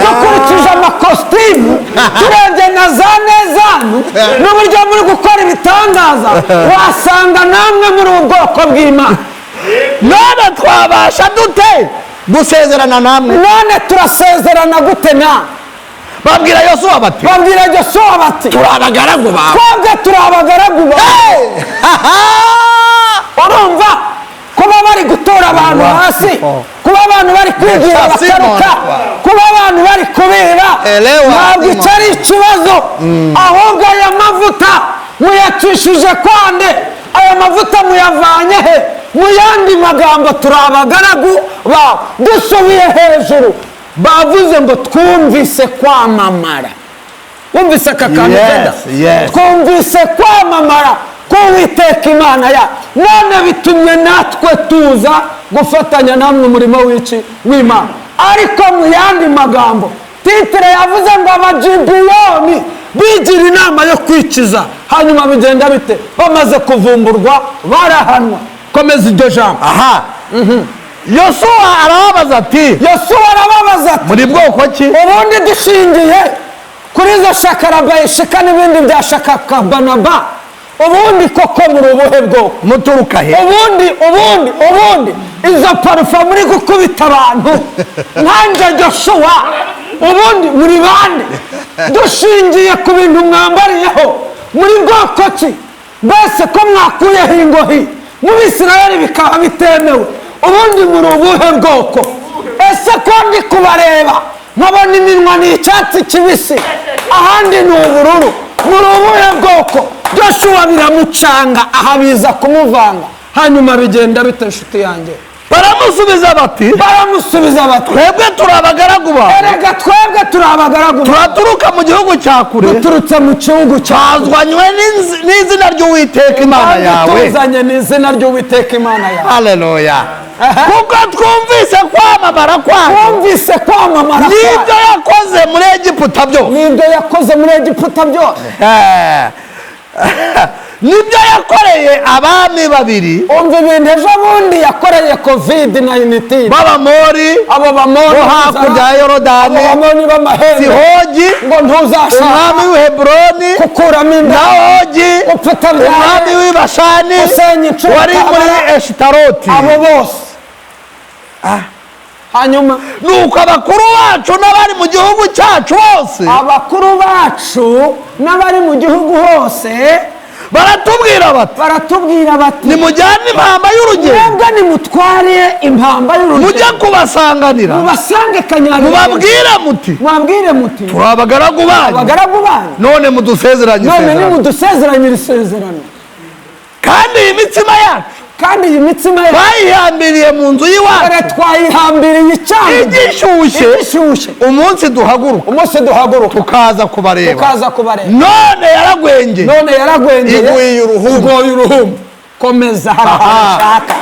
dukurikije amakositimu, turebye na za nezanu n'uburyo muri gukora ibitangaza, wasanga namwe muri ubu bwoko bw'Imana. None twabasha dute gusezerana namwe? None turasezerana gute nawe? Babwira Yosuwa bati: Babwira Yosuwa bati: "Turi abagaragu bawe." "Twebwe turi abagaragu bawe." Urumva kuba bari gutora abantu hasi, kuba abantu bari kwigira bakaruka, kuba abantu bari kubiba, Elewa, ntabwo Simon. icyo ari ikibazo. Ahubwo aya mavuta muyacishije kwande? Aya mavuta muyavanye he? Mu yandi magambo, turi abagaragu bawe. Dusubiye hejuru, bavuze ngo twumvise kwamamara. Wumvise aka kantu? Yes, Veda? Yes. Twumvise kwamamara k'Uwiteka Imana ya none bitumye natwe tuza gufatanya namwe umurimo w'iki? W'Imana. Ariko mu yandi magambo, titre yavuze ngo Abagibiyoni bigira inama yo kwikiza. Hanyuma bigenda bite? Bamaze kuvumburwa barahanwa. Komeza iryo jambo. Aha Yosuwa arababaza ati: Yosuwa arababaza ati: "Muri bwoko ki?" "Ubundi dushingiye kuri izo shakarabayishika n'ibindi bya shakakabanaba, ubundi koko muri ubuhe bwoko?" "Muturuka he?" Ubundi izo parufe muri gukubita abantu, nkanjye Joshua, ubundi muri bande? Dushingiye ku bintu mwambariyeho, muri bwoko ki? Mbese ko mwakuyeho ingohi, mu Bisirayeli bikaba bitemewe, ubundi muri ubuhe bwoko? Ese ko ndi kubareba nkabona iminwa ni icyatsi kibisi, ahandi ni ubururu, muri ubuhe bwoko?" Joshua biramucanga, aha biza kumuvanga. Hanyuma bigenda bite, inshuti yanjye? Baramusubiza bati: Baramusubiza bati: "Twebwe turi abagaragu bawe." "Erega twebwe turi abagaragu bawe." "Turaturuka mu gihugu cya kure." "Duturutse mu gihugu cya "Twazwanywe n'izina ry'Uwiteka Imana yawe." "Tuzanye n'izina ry'Uwiteka Imana yawe." Haleluya! "Kuko twumvise kwamamara kwayo." "Twumvise kwamamara "N'ibyo kwayo." yakoze muri Egiputa byose." "N'ibyo yakoze muri Egiputa byose." "Nibyo yakoreye abami babiri." Umva ibintu ejo bundi yakoreye COVID 19 "B'Abamori abo Bamori bo hakurya ya Yorodani, abo Bamori b'amahembe. Sihogi ngo ntuzashaka umwami w'i Heburoni gukuramo inda na Ogi upfa utabyaye, umwami w'i Bashani usenya inshuro wari muri utabara." Eshitaroti." Abo bose. Hanyuma? "Nuko abakuru bacu n'abari mu gihugu cyacu bose Abakuru bacu n'abari mu gihugu hose baratubwira bati: baratubwira bati: 'Nimujyane impamba y'urugendo, 'Mwebwe nimutware impamba mujye y'urugendo, kubasanganira, mubasange Kanyarira, mubabwire muti: mubabwire muti: Turi abagaragu banyu, abagaragu banyu, none mudusezeranye none isezerano.' nimudusezeranyire isezerano." Kandi iyi mitsima yacu Kandi iyi mitsima yacu twayihambiriye mu nzu dore y'iwacu twayihambiriye icyango igishyushye igishyushye umunsi duhaguruka umunsi duhaguruka tukaza kubareba. Tukaza kubareba. None yaragwengeye." None yaragwengeye. Iguye uruhumbu. Iguye uruhumbu. Komeza, hari ahantu ushaka.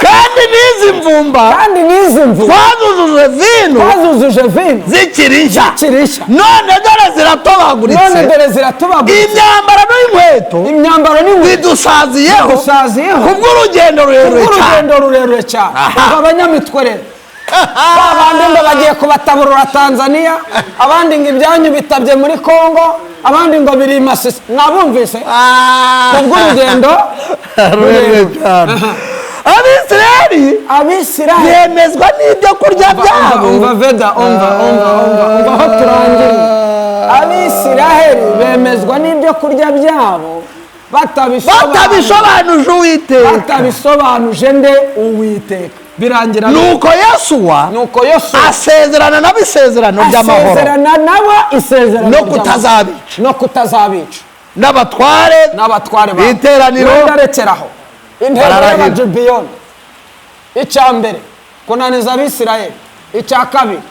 "Kandi n'izi mvumba Kandi n'izi mvu twazujuje vino twazuzuje vino zikiri nshya, zikiri nshya, none dore ziratobaguritse. None dore ziratobaguritse. Imyambaro n'inkweto Imyambaro n'inkweto bidusaziyeho bidusaziyeho kubw'urugendo rurerure cyane." Urugendo rurerure cyane. Ubwo abanyamitwe rero, ba bandi ngo bagiye kubataburura Tanzania, abandi ngo ibyanyu bitabye muri Kongo, abandi ngo biri i Masisi, mwabumvise? Kubw'urugendo Rurerure cyane. Abisirayeli Abisirayeli bemezwa n'ibyo kurya byabo. Umva Veda, umva, umva, umva, umva aho turangiriye. Abisiraheli bemezwa n'ibyo kurya byabo batabisobanuje Uwiteka. Batabisobanuje nde? Uwiteka. Birangira Nuko Yosuwa Nuko Yosuwa asezerana nabo isezerano ry'amahoro asezerana nabo isezerano no ry'amahoro. kutazabica. No kutazabica. N'abatware N'abatware babo b'iteraniro Wenda rekeraho. Intego bararahira. y'Abagibiyoni, icya mbere, kunaniza Abisirayeli. Icya kabiri,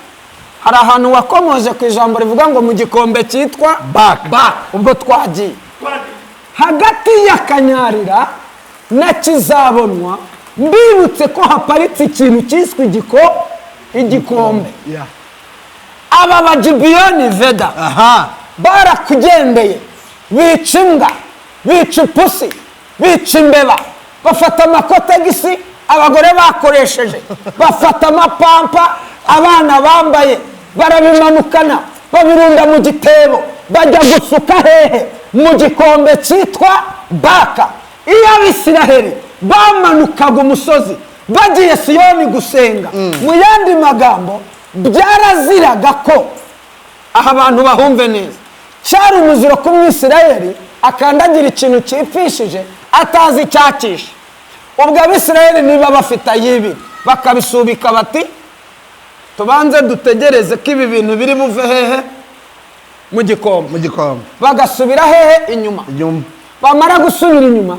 hari ahantu wakomoje ku ijambo rivuga ngo mu gikombe cyitwa Baka. Baka. Ubwo twagiye hagati ya Kanyarira na Kizabonwa, mbibutse ko haparitse ikintu cyiswe igikombe. Aba Bagibiyoni, Veda, Aha. Barakugendeye, bica imbwa, bica ipusi, bica imbeba, bafata amakotegisi abagore bakoresheje, bafata amapampa abana bambaye, barabimanukana, babirunda mu gitebo, bajya gusuka hehe? Mu gikombe cyitwa Baka. Iyo Abisiraheli bamanukaga umusozi bagiye Siyoni gusenga, mu yandi magambo byaraziraga ko, aha abantu bahumve neza, cyari umuziro ko Umwisirayeli akandagira ikintu cyipfishije atazi icyakishe. Ubwo Abisirayeli niba bafite ay'ibiri, bakabisubika bati tubanze dutegereze ko ibi bintu biri buve hehe? Mu gikombe. Mu gikombe. Bagasubira hehe? Inyuma. Inyuma. Bamara gusubira inyuma,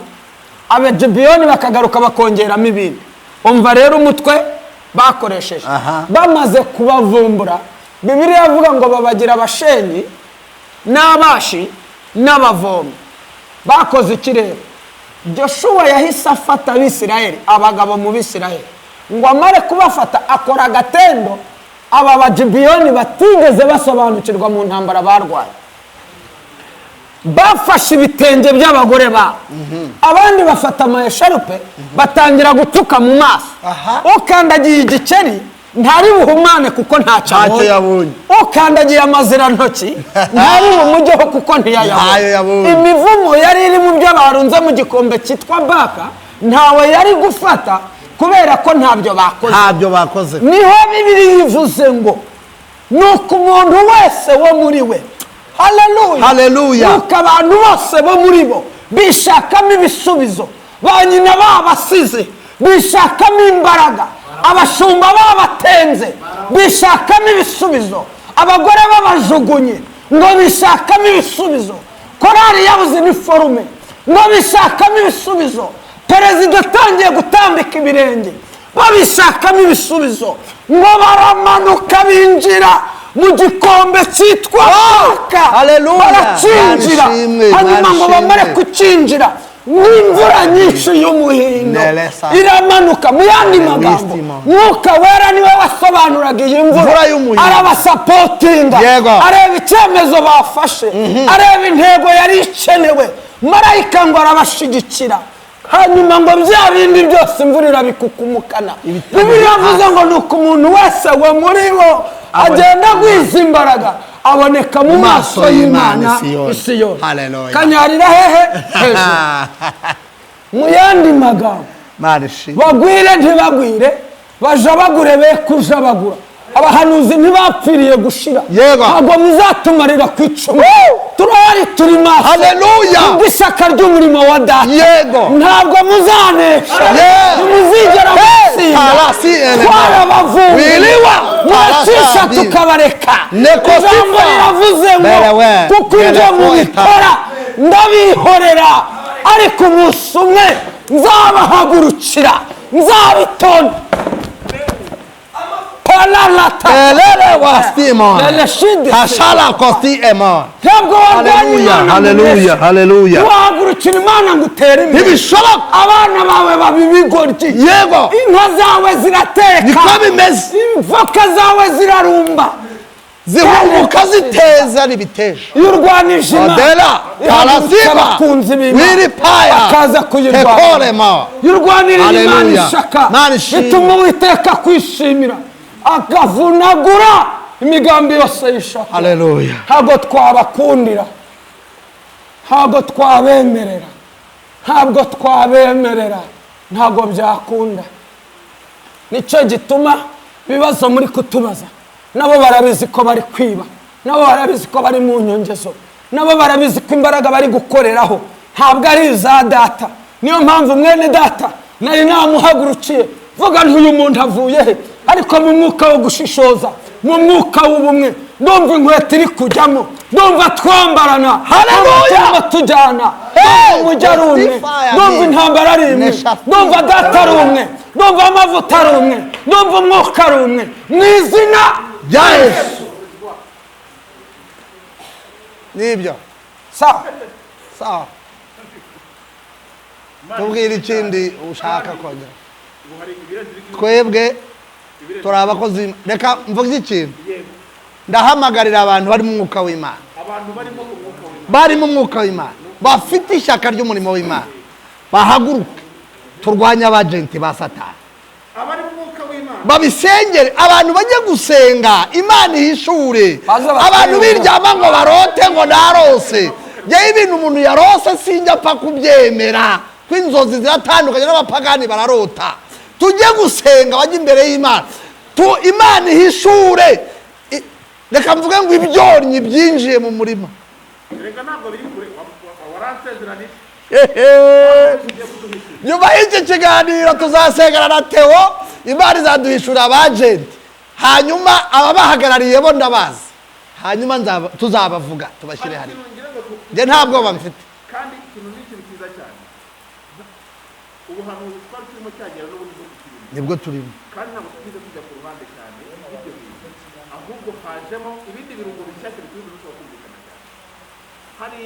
Abagibiyoni bakagaruka bakongeramo ibindi. Umva rero umutwe bakoresheje. Bamaze kubavumbura, Bibiliya avuga ngo babagira abashenyi n'abashi n'abavomi. Bakoze iki rero? Joshua yahise afata Abisirayeli, abagabo mu Bisirayeli, ngo amare kubafata akora agatendo aba Bagibiyoni batigeze basobanukirwa mu ntambara barwaye. Bafashe ibitenge by'abagore babo, abandi bafata amayesharupe, batangira gupfuka mu maso. Ukandagiye igikeri ntari buhumane kuko ntacyo Ntacyo abonye. yabonye. Ukandagiye amazirantoki ntari bumujyeho kuko ntiyayabonye. Ntayo yabonye. Imivumo yari iri mu byo barunze mu gikombe cyitwa Baka ntawe yari gufata kubera ko ntabyo bakoze. Ntabyo bakoze. Niho Bibiliya ivuze ngo nuko umuntu wese wo muri we, haleluya, Haleluya. nuko abantu bose bo muri bo bishakamo ibisubizo, ba nyina babasize bishakamo imbaraga, abashumba babatenze bishakamo ibisubizo, abagore babajugunye ngo bishakamo ibisubizo, korali yabuze iniforume ngo bishakamo ibisubizo, perezida atangiye gutambika ibirenge babishakamo ibisubizo, ngo baramanuka binjira mu gikombe cyitwa Baka. Haleluya. Baracinjira. Imana ishimwe, Hanyuma Imana ngo bamare ishimwe. kucinjira, n'imvura nyinshi y'umuhindo Neresa. iramanuka. Mu yandi magambo, Wisimo. Mwuka Wera niwe wasobanuraga iyi mvura. Imvura y'umuhindo. Arabasapotinga. Yego. Areba icyemezo bafashe, areba intego yari ikenewe, marayika ngo arabashigikira. Hanyuma ngo bya bindi byose imvura irabikukumukana. Bibiliya yavuze ngo ni uko umuntu wese wo muri bo agenda agwiza imbaraga, aboneka mu maso y'Imana i i Siyoni. Haleluya. Kanyarira hehe? Hejuru. Mu yandi magambo, Imana ishimwe. bagwire ntibagwire, bajabagure be kujabagura, abahanuzi ntibapfiriye gushira. Yego. Ntabwo muzatumarira ku icumu, turahari, turi maso. Haleluya. Kubw'ishyaka ry'umurimo wa data. Yego. Ntabwo muzanesha. Yeah. Ntimuzigera mutsinda. Tarasi elema. Twarabavumbuye. Wiliwa. Mwacisha Tarasa. tukabareka. Nekosifa. Ijambo riravuze ngo Berewe. kuko ibyo Berewe. mubikora ndabihorera, ariko umunsi umwe nzabahagurukira, nzabitonda pararata. Elele wa Simon. Leleshide. Hashala kosti emon. Ntabwo warwanya Haleluya, Imana ngo haleluya, uneshe. haleluya. Wahagurukira Imana ngo utere imbere. Ntibishoboka. Abana bawe baba ibigoryi. Yego. Inka zawe zirateka. Niko bimeze. Imvoka zawe zirarumba. Zihunguka ziteza n'ibiteje. Iyo urwanije Imana, Odela, ihagurutsa Tarasiba, abakunzi b'Imana Wiripaya, bakaza kuyirwanya. Tekorema. Iyo urwanirira Imana Haleluya. ishaka, Imana ishimwe. bituma Uwiteka kwishimira, akavunagura imigambi yose y'ishaka. Haleluya. Ntabwo twabakundira, ntabwo twabemerera, ntabwo twabemerera, ntabwo byakunda. Nicyo gituma ibibazo muri kutubaza, nabo barabizi ko bari kwiba, nabo barabizi ko bari mu nyongezo, nabo barabizi ko imbaraga bari gukoreraho ntabwo ari iza data. Niyo mpamvu mwene data nari namuhagurukiye, vuga nti uyu muntu avuye he? Ariko mu mwuka wo gushishoza, mu mwuka w'ubumwe, ndumva inkweto iri kujyamo, ndumva twambarana. Haleluya. Turimo tujyana. Ndumva umujyi ari umwe, Testify ndumva intambara ari imwe, ndumva data ari umwe, ndumva amavuta ari umwe, ndumva umwuka ari umwe, mu izina rya Yesu. Nibyo. Sawa. Sawa. Tubwire ikindi ushaka kongera. Twebwe turi abakozi. Reka mvuge ikintu. Ndahamagarira abantu bari mu mwuka w'Imana. Abantu barimo umwuka w'Imana, barimo umwuka w'Imana, bafite ishyaka ry'umurimo w'Imana, bahaguruke turwanye abajenti ba Satani. Abari mu mwuka w'Imana Babisengere, abantu bajye gusenga, Imana ihishure. Baze basenge. Abantu biryama ngo barote ngo narose. Ngewe ibintu umuntu yarose sinjya apfa kubyemera, ko inzozi ziratandukanye, n'abapagani bararota. Tujye gusenga, bajye imbere y'Imana, Imana ihishure. Reka mvuge ngo ibyonnyi byinjiye mu murima. Reka, ntabwo biri kure, waransezeranije. Ehe. Ugiye kuduhishura. Nyuma y'iki kiganiro tuzasengana na Theo, Imana izaduhishura abajenti, hanyuma ababahagarariye bo ndabazi, hanyuma tuzabavuga tubashyire Hari hariya. ikintu ngira ngo Njye nta bwoba mfite. Kandi ikintu ni ikintu cyiza cyane. Ubuhanuzi twari turimo cyagera n'ubundi bwo tukirimo. Nibwo turimo. Kandi ntabwo twize tujya ku ruhande cyane y'ibyo bintu, ahubwo hajemo ibindi birungo bishyashya bituma birushaho kumvikana cyane. Hari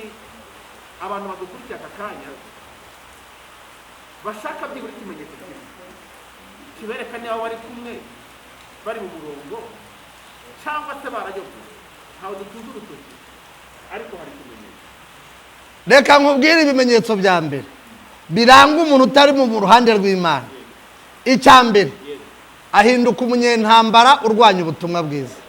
abantu badukurikiye aka kanya bashaka byibura ikimenyetso kimwe kibereka niba bari kumwe, bari mu murongo, cyangwa se barayobye. Ntawe dutunze urutoki, ariko hari ikimenyetso. Reka nkubwire ibimenyetso bya mbere biranga umuntu utari mu ruhande rw'Imana. Icya mbere, ahinduka umunyentambara urwanya ubutumwa bwiza,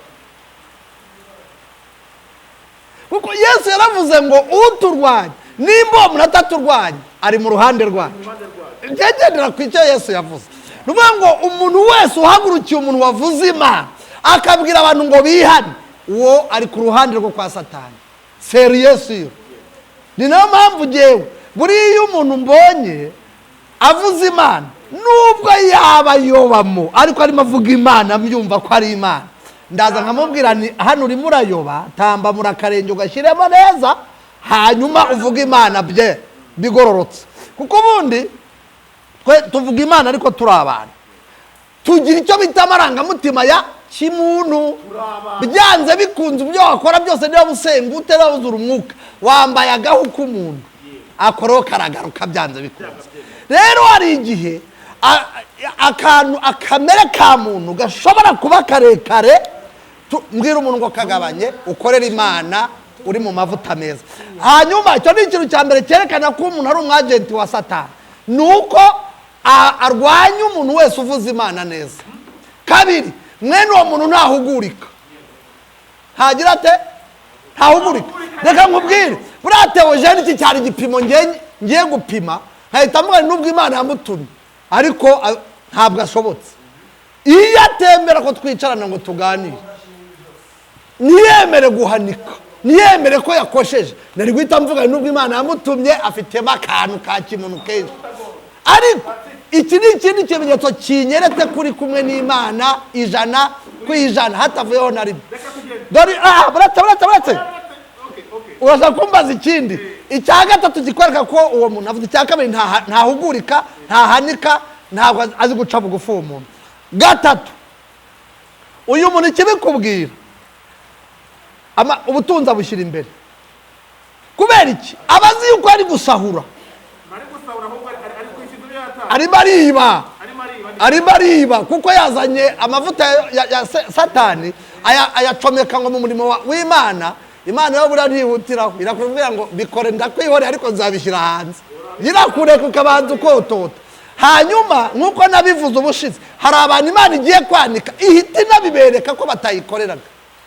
kuko Yesu yaravuze ngo uturwanya, nimba uwo muntu ataturwanya, ari mu ruhande rwacu. Uruhande rwacu. Ngendera ku icyo Yesu yavuze. Ni ukuvuga ngo umuntu wese uhagurukiye umuntu wavuze Imana, akabwira abantu ngo bihane, uwo ari ku ruhande rwo kwa Satani sérieux. Ni nayo mpamvu ngewe buriya iyo umuntu mbonye avuze Imana, nubwo yaba ayobamo, ariko arimo avuga Imana mbyumva ko ari Imana, ndaza nkamubwira ni hano urimo urayoba, tamba akarenge ugashyiremo neza, hanyuma uvuge Imana bye bigororotse. Kuko ubundi twe tuvuga Imana ariko turi abantu, tugira icyo bita amarangamutima ya kimuntu. Byanze bikunze, ibyo wakora byose, niba usenga ute, niba wuzura umwuka, wambaye agahu k'umuntu, akoraho karagaruka byanze bikunze. Rero hari igihe akantu akamere ka muntu gashobora kuba karekare. Mbwira umuntu ngo kagabanye, ukorere Imana uri mu mavuta meza. Hanyuma icyo ni ikintu cya mbere cyerekana ko umuntu ari umwajenti wa Satani, ni uko arwanya umuntu wese uvuze Imana neza. Kabiri, mwene uwo muntu ntahugurika, ntagira ate? Ntahugurika. Reka nkubwire, buriya Theogene, iki cyari igipimo ngiye gupima nkahita mubona nubwo Imana yamutumye, ariko ntabwo ashobotse. Iyo atemera ko twicarana ngo tuganire, ntiyemere guhanika, ntiyemere ko yakosheje, nari guhita mvuga nubwo Imana yamutumye afitemo akantu ka kimuntu kenshi. Ariko iki ni ikindi kimenyetso kinyeretse kuri kumwe n'Imana 100% hatavuyeho na rimwe. Reka tugende. Dore aha, buretse, buretse, buretse. Okay. Urashaka kumbaza ikindi? Icya gatatu kikwereka ko uwo muntu avuze, icya kabiri ntahugurika, ntahanika, ntabwo azi guca bugufi uwo muntu. Gatatu, uyu muntu ikibikubwira, ubutunzi abushyira imbere. Kubera iki? Aba azi yuko ari gusahura. Ari gusahura, ahubwo ari kwishyuza ibyo yatanze. Arimo ariba. Arimo ariba. Arimo ariba kuko yazanye amavuta ya Satani, ayacomeka ngo mu murimo w'Imana. Imana yo buriya ntihutiraho, irakubwira ngo bikore ndakwihoreye, ariko nzabishyira hanze. Irakureka ukabanza ukotota. Hanyuma nk'uko nabivuze ubushize, hari abantu Imana igiye kwanika ihita inabibereka ko batayikoreraga.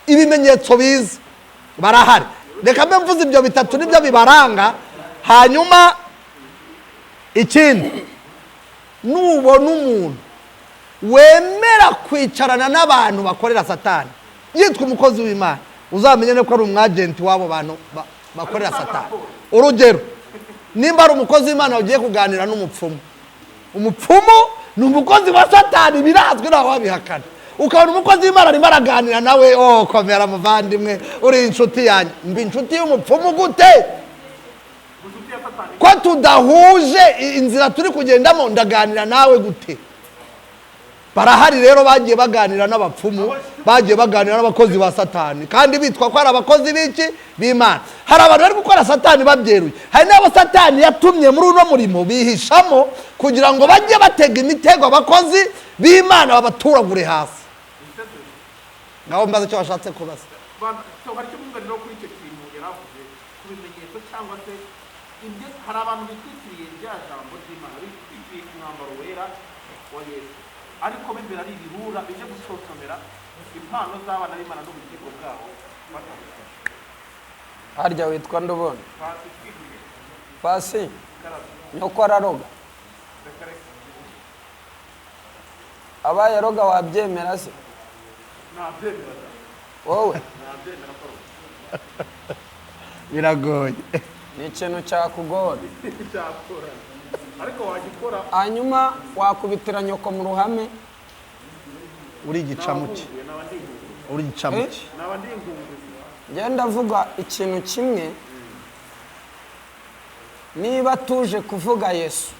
Ibimenyetso biza barahari. Reka mbe mvuze ibyo bitatu, nibyo bibaranga. Hanyuma ikindi, nubona umuntu wemera kwicarana n'abantu bakorera Satani yitwa umukozi w'Imana, uzamenye ko ari umwajenti w'abo bantu bakorera Satani. Urugero, nimba ari umukozi w'Imana ugiye kuganira n'umupfumu, umupfumu ni umukozi wa Satani, birazwi, ntawe wabihakana. Ukabona umukozi w'Imana arimo araganira nawe: "Oh, komera muvandimwe, uri inshuti yanjye." Mba inshuti y'umupfumu gute? Inshuti ya Satani. Ko tudahuje inzira turi kugendamo, ndaganira nawe gute? Barahari rero bagiye baganira n'abapfumu, bagiye baganira n'abakozi ba Satani kandi bitwa ko ari abakozi b'iki? B'Imana. Hari abantu bari gukora Satani babyeruye, hari n'abo Satani yatumye muri uno murimo bihishamo kugira ngo bajye batega imitego abakozi b'Imana, babaturagure hasi. Ngaho mbaze icyo washatse kubaza. So hari icyo mwunganiraho kuri icyo kintu? yari avuze ku bimenyetso cyangwa se ibyo. Hari abantu bitwikiriye rya jambo ry'Imana, bitwikiriye umwambaro wera wa Yesu, ariko mo imbere ari ibirura bije gusosomera impano z'abana b'Imana n'ubugingo bwabo batabufashe. Harya witwa ndubona? Pasi twiguriye. Pasi. Karame. Nyoko araroga? Reka reka. Abaye aroga wabyemera se? Nabyemera da. Wowe? Nabyemera ko ari Biragoye. Ni ikintu cyakugora. Cyakora ariko wagikora. Hanyuma wakubitira nyoko mu ruhame? Uri igicamuke. Naba naba ndi inkunguzi. Uri igicamuke. Naba ndi inkunguzi. Ngenda avuga ikintu kimwe: niba tuje kuvuga Yesu,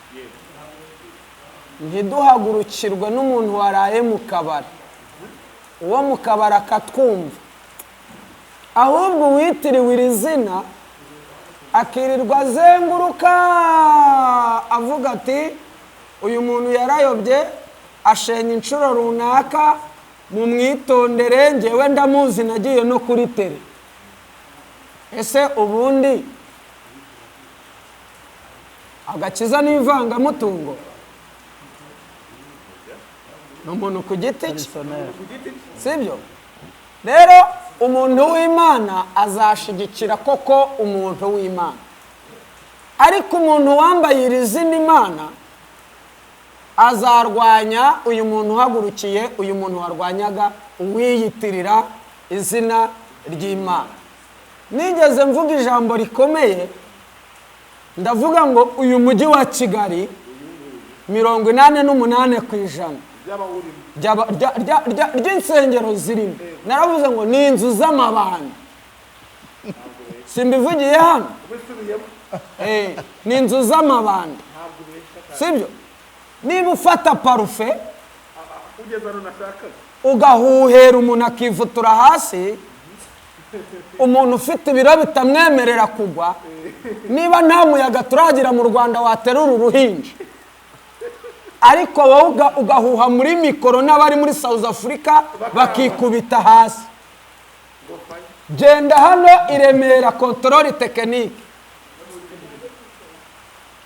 ntiduhagurukirwe n'umuntu waraye mu kabari, uwo mu kabari akatwumva, ahubwo uwitiriwe iri zina akirirwa azenguruka avuga ati: "Uyu muntu yarayobye, ashenya inshuro runaka, mumwitondere, ngewe ndamuzi, nagiye no kuri tere." Ese ubundi agakiza n'ivangamutungo ni umuntu ku giti cye, sibyo? Rero umuntu w'Imana azashigikira koko umuntu w'Imana, ariko umuntu wambaye iri zina Imana azarwanya uyu muntu uhagurukiye uyu muntu warwanyaga uwiyitirira izina ry'Imana. Nigeze mvuga ijambo rikomeye, ndavuga ngo uyu mujyi wa Kigali, 88% ry'insengero zirimo, naravuze ngo ni inzu z'amabandi. Simbivugiye hano? Ni inzu z'amabandi, sibyo? Niba ufata parufe Ugeze hano nashakaga. ugahuhera umuntu akivutura hasi, umuntu ufite ibiro bitamwemerera kugwa, niba nta muyaga turagira mu Rwanda waterura uruhinja, ariko wowe ugahuha muri mikoro n'abari muri South Africa bakikubita hasi. Genda hano i Remera, Contrôle Technique,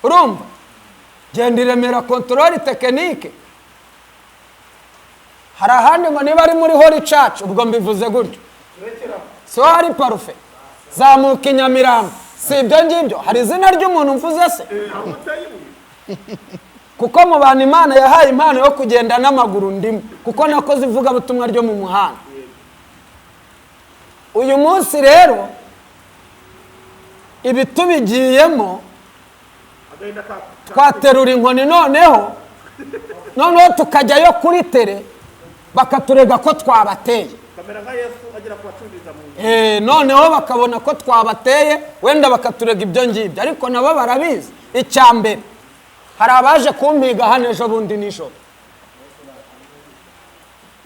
urumva? Genda i Remera, Contrôle Technique, hari ahandi ngo niba ari muri Holy Church, ubwo mbivuze gutyo, so hari parufe. Zamuka i Nyamirambo, si ibyo ngibyo? Hari izina ry'umuntu mvuze se? Kuko mu bantu Imana yahaye impano yo kugenda n'amaguru ndimo, kuko nakoze ivugabutumwa ryo mu muhanda. Uyu munsi rero ibi tubigiyemo, Agahinda ka twaterura inkoni, noneho tukajyayo kuri tere bakaturega ko twabateye. Kamera nka Yesu agera ku bacururiza mu nzu. Noneho bakabona ko twabateye, wenda bakaturega ibyo ngibyo, ariko nabo barabizi. Icya mbere, hari abaje kumpiga hano ejo bundi nijoro,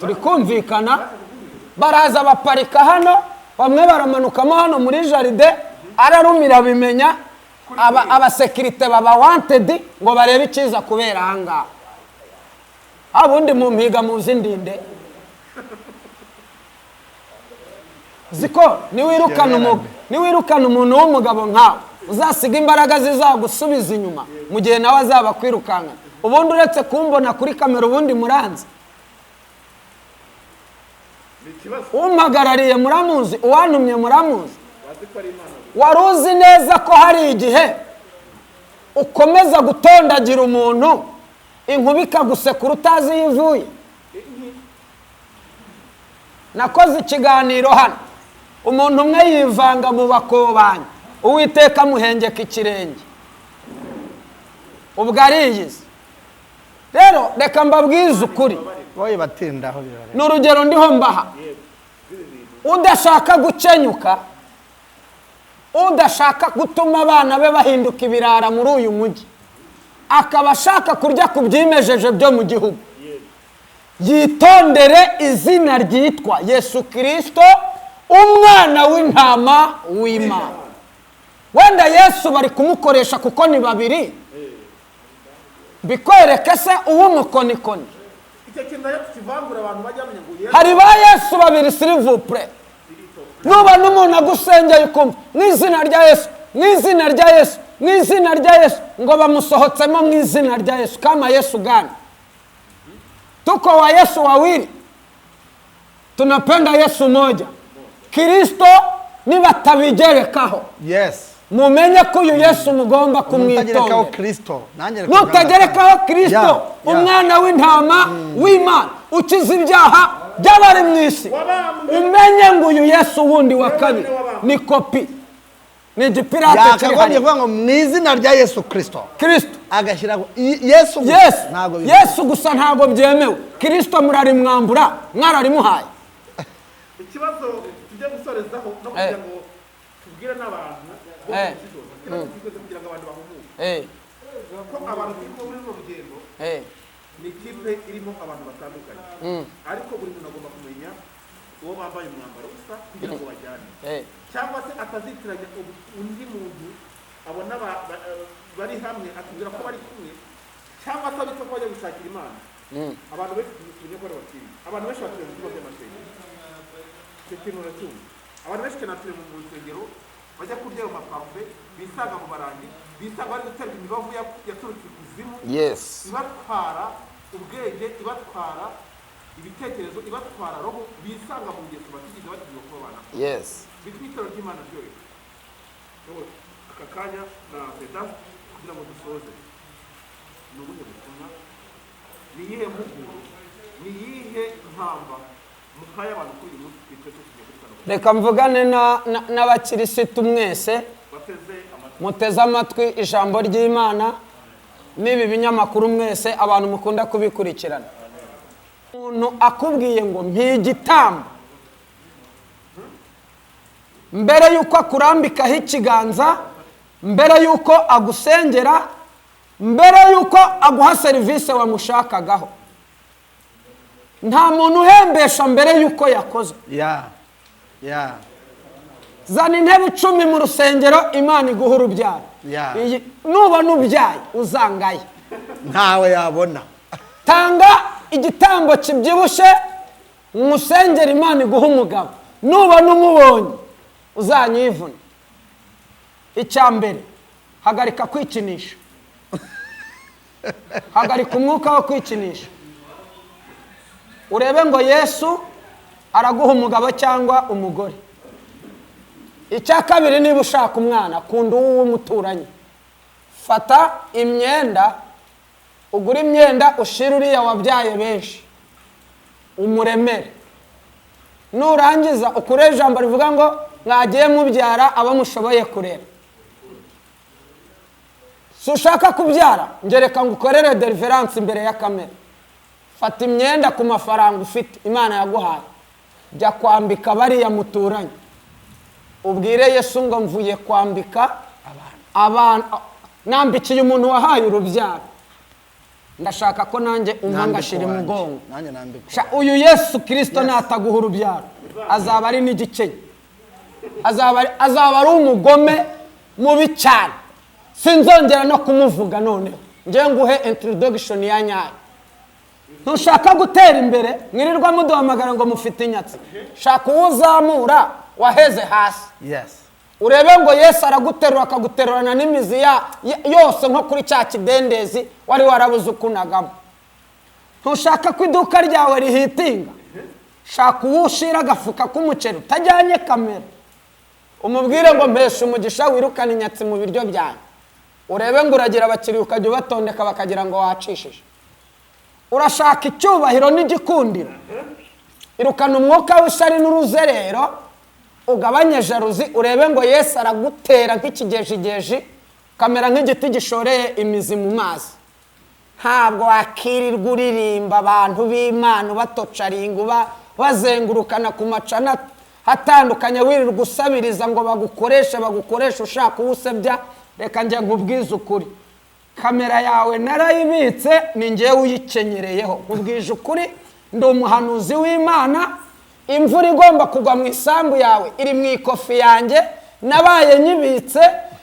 turi kumvikana? Baraza baparika hano, bamwe baramanukamo hano muri jardin, ararumira bimenya abasekirite baba wanted ngo barebe ikiza kubera ahangaha. Ubundi mu mpiga muzi ndinde ziko niwirukana umuntu w'umugabo nkawe, uzasiga imbaraga zizagusubiza inyuma mu gihe nawe azaba akwirukankana. Ubundi uretse kumbona kuri kamera, ubundi muranzi? Ni ikibazo. Umpagarariye muramuzi? Uwantumye muramuzi? Bazi ko ari Imana. Wari uzi neza ko hari igihe ukomeza gutondagira umuntu, inkuba ikagusekura utazi iyo ivuye? Nakoze ikiganiro hano, umuntu umwe yivanga mu bakobanyi, Uwiteka amuhengeka ikirenge, ubwo ariyizi. Rero reka mbabwize ukuri. Boye batindaho birareba. Ni urugero ndiho mbaha. Udashaka gukenyuka, udashaka gutuma abana be bahinduka ibirara muri uyu mujyi, akaba ashaka kurya ku byimejeje byo mu gihugu, yitondere izina ryitwa Yesu Kirisito, umwana w'intama w'Imana. Wenda Yesu bari kumukoresha kuko ni babiri. Bikwereke se uw'umukonikoni? Icyo kintu nayo tukivangura, abantu bajya bamenya ngo Yesu Hari ba Yesu babiri, s'il vous plaît. Nubona umuntu agusengeye ukumva mu izina rya Yesu, mu izina rya Yesu, mu izina rya Yesu, ngo bamusohotsemo mu izina rya Yesu. Kama Yesu gani? Tuko wa Yesu wawili, tunapenda Yesu moja. Kristo nibatabigerekaho, mumenye ko uyu Yesu mugomba Nutagerekaho kumwitondera. Kristo, nanjye reka. Nutagerekaho Kristo, umwana w'intama w'Imana ukiza ibyaha by'abari mu isi, umenye ngo uyu Yesu wundi wa kabiri ni kopi, ni igipirate kiri Yakagombye hariya. kuvuga ngo mu izina rya Yesu Kristo, Kristo. Agashyiraho Yesu gusa. Yesu. Ntabwo bivuze. Yesu gusa ntabwo byemewe. Kristo murarimwambura, mwararimuhaye. Ikibazo tujya gusorezaho no kugira ngo tubwire n'abantu bo gushishoza. Ikibazo twikoze kugira ngo abantu bahumuke, ko abantu turi kumwe muri runo rugendo ni ikipe irimo abantu batandukanye, ariko buri muntu agomba kumenya uwo bambaye umwambaro usa kugira ngo bajyane, cyangwa se atazitiranya undi muntu abona bari hamwe atubwira ko bari kumwe, cyangwa se abitwa ko bajya gushakira Imana. Abantu benshi tumenye ko ari abakiriya. Abantu benshi batuye mu byumba by'amasengero, icyo kintu uracyumva. Abantu benshi cyane batuye mu rusengero, bajya kurya ayo maparufe, bisanga mu barangi, bisanga bari guterwa imibavu yaturutse ikuzimu, ibatwara ubwenge, ibatwara ibitekerezo, ibatwara roho, bisanga mu ngeso batigeze bategurwa kuba abana. Bitwa itorero ry'Imana ryoheje. Yewe, aka kanya na Vedaste kugira ngo dusoze, ni ubuhe butumwa, ni iyihe mpuguro, ni iyihe mpamba muhaye abantu kuri uyu munsi twitwe tugiye kuri kano? Reka mvugane n'abakirisitu mwese Bateze amatwi. muteze amatwi ijambo ry'Imana, n'ibi binyamakuru mwese abantu mukunda kubikurikirana. Umuntu akubwiye ngo mpigitambo, mbere y'uko akurambikaho ikiganza, mbere y'uko agusengera, mbere y'uko aguha serivisi wamushakagaho, nta muntu uhembesha mbere y'uko yakoze. Ya ya. Zana intebe 10 mu rusengero, Imana iguha urubyaro. Iyi nubona ubyaye uzangaye. Ntawe yabona. Tanga igitambo kibyibushye musengera, Imana iguha umugabo. Nubona umubonye uzanyivuna. Icya mbere, hagarika kwikinisha, hagarika umwuka wo kwikinisha, urebe ngo Yesu araguha umugabo cyangwa umugore. Icya kabiri, niba ushaka umwana, kunda uw'umuturanyi. Fata imyenda, ugure imyenda, ushire uriya wabyaye benshi, umuremere. Nurangiza ukure ijambo rivuga ngo mwagiye mubyara abo mushoboye kurera. Si ushaka kubyara, ngereka ngo ukorere deliverance imbere ya kamera. Fata imyenda ku mafaranga ufite Imana yaguhaye, jya kwambika bariya muturanye, ubwire Yesu ngo mvuye kwambika abantu, nambikiye umuntu wahaye urubyaro, ndashaka ko nanjye umpa Nambika ngashira uwanjye. imugongo. Nanjye nambika. Sha, uyu Yesu Kirisito nataguha urubyaro azaba ari n'igikenye, azaba ari umugome mubi cyane, sinzongera no kumuvuga. Noneho njye nguhe introduction ya nyayo. Ntushaka gutera imbere, mwirirwa muduhamagara ngo mufite inyatsi, shaka uwo uzamura waheze hasi, urebe ngo Yesu araguterura akaguterurana n'imizi yose nko kuri cya kidendezi wari warabuze ukunagamo. Ntushaka ko iduka ryawe rihitinga, shaka uwo ushira agafuka k'umuceri utajyanye kamera, umubwire ngo mpesha umugisha wirukane inyatsi mu biryo byanyu, urebe ngo uragira abakiriya ukajya ubatondeka bakagira ngo wacishije. Urashaka icyubahiro n'igikundiro, irukana umwuka w'ishyari n'uruzerero, ugabanye jalousie, urebe ngo Yesu aragutera nk'ikigejigeji, kamera nk'igiti gishoreye imizi mu mazi. Ntabwo wakirirwa uririmba abantu b'Imana ubatocaringa, uba bazengurukana ku macana atandukanye, wirirwa usabiriza ngo bagukoreshe, bagukoreshe ushaka uwo usebya. Reka njye nkubwize ukuri, kamera yawe narayibitse, ni njyewe uyikenyereyeho. Nkubwije ukuri, ndi umuhanuzi w'Imana. Imvura igomba kugwa mu isambu yawe iri mu ikofi yanjye, nabaye nyibitse.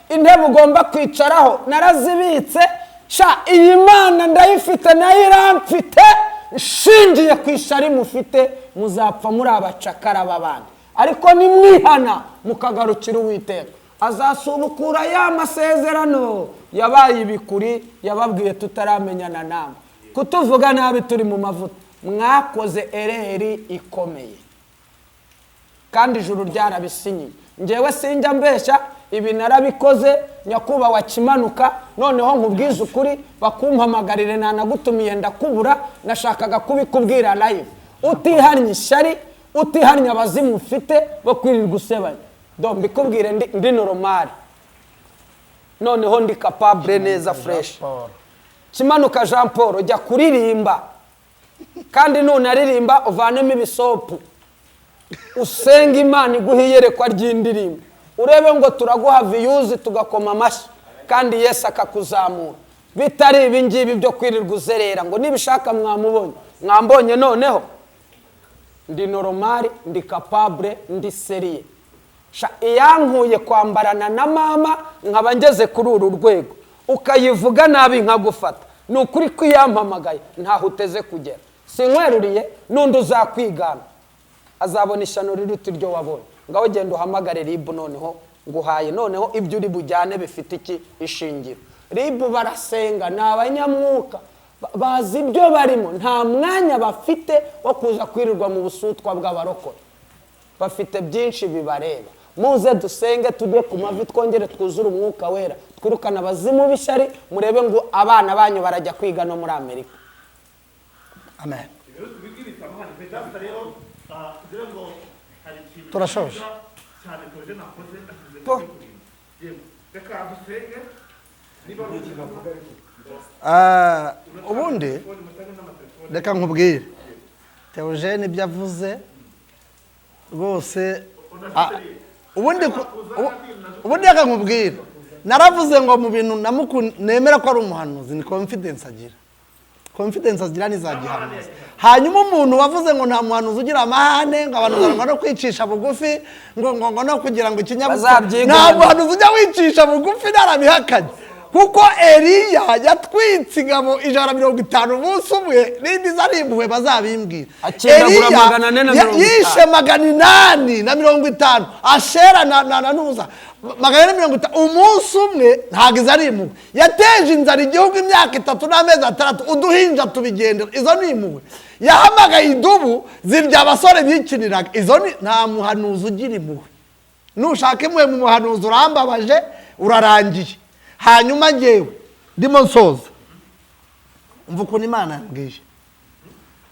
Intebe ugomba kwicaraho narazibitse. Sha, iyi Mana ndayifite, nayo iramfite. Nshingiye ku ishari mufite, muzapfa muri abacakara b'abandi. Ariko nimwihana mukagarukira Uwiteka, azasubukura ya masezerano yabaye ibikuri yababwiye tutaramenyana namwe. Kutuvuga nabi turi mu mavuta, mwakoze erreur ikomeye, kandi ijuru ryarabisinyiye. Njyewe sinjya mbeshya, ibi narabikoze nyakubahwa Kimanuka. Noneho nkubwize ukuri, bakumpamagarire, nanagutumiye ndakubura, nashakaga kubikubwira live. Utihannye ishyari, utihannye abazimu ufite bo kwirirwa usebanya, do mbikubwire ndi normal, noneho ndi capable neza, fresh. Kimanuka Jean Paul, jya kuririmba, kandi nunaririmba uvanemo ibisopu, usenga Imana iguha iyerekwa ry'indirimbo, urebe ngo turaguha views, tugakoma amashyi, kandi Yesu akakuzamura. Bitari ibi ngibi byo kwirirwa uzerera ngo nibishaka mwamubonye, mwambonye. Noneho ndi normal, ndi capable, ndi sérieux. Sha, iyankuye kwambarana na mama nkaba ngeze kuri uru rwego, ukayivuga nabi nkagufata, ni ukuri ko iyampamagaye ntaho uteze kugera. Sinkweruriye, n'undi uzakwigana azabona ishyano riruta iryo wabonye. Ngaho genda uhamagare RIB. Noneho nguhaye, noneho ibyo uri bujyane bifite iki ishingiro. RIB barasenga, ni abanyamwuka, bazi ibyo barimo, nta mwanya bafite wo kuza kwirirwa mu busutwa bw'abarokore, bafite byinshi bibareba. Muze dusenge, tujye ku mavi, twongere twuzure Umwuka Wera, twirukane abazimu b'ishyari, murebe ngo abana banyu barajya kwiga no muri Amerika. Amen. Vedasta rero, ngira ngo hari ikintu Turashoje. cyiza cyane Theogene nakoze ashyize Po. Yego, reka dusenge niba ari Ubundi reka nkubwire, Theogene ibyo avuze rwose, ubundi reka nkubwire, naravuze ngo mu bintu nemera ko ari umuhanuzi ni confidence agira. Confidence agira ni za gihanuzi. Hanyuma umuntu wavuze ngo nta muhanuzi ugira amahane, ngo abantu ngo no kwicisha bugufi, ngo no kugira ngo ikinyabupfura, Bazabyigane. nta muhanuzi ujya wicisha bugufi, narabihakanye, kuko Eliya yatwitse ingabo 150 umunsi umwe, n'indi zari impuhwe bazabimbwira. Akindagura Eliya 450. yishe 850, Ashera na nuza 450 umunsi umwe, ntabwo izo ari impuhwe. Yateje inzara igihugu imyaka 3 n'amezi 6, uduhinja tubigendera, izo ni impuhwe. Yahamagaye idubu zirya abasore bikiniraga, izo ni nta muhanuzi ugira impuhwe. Nushaka impuhwe mu muhanuzi urambabaje, urarangiye. Hanyuma ngewe ndimo nsoza, umva ukuntu Imana yambwiye.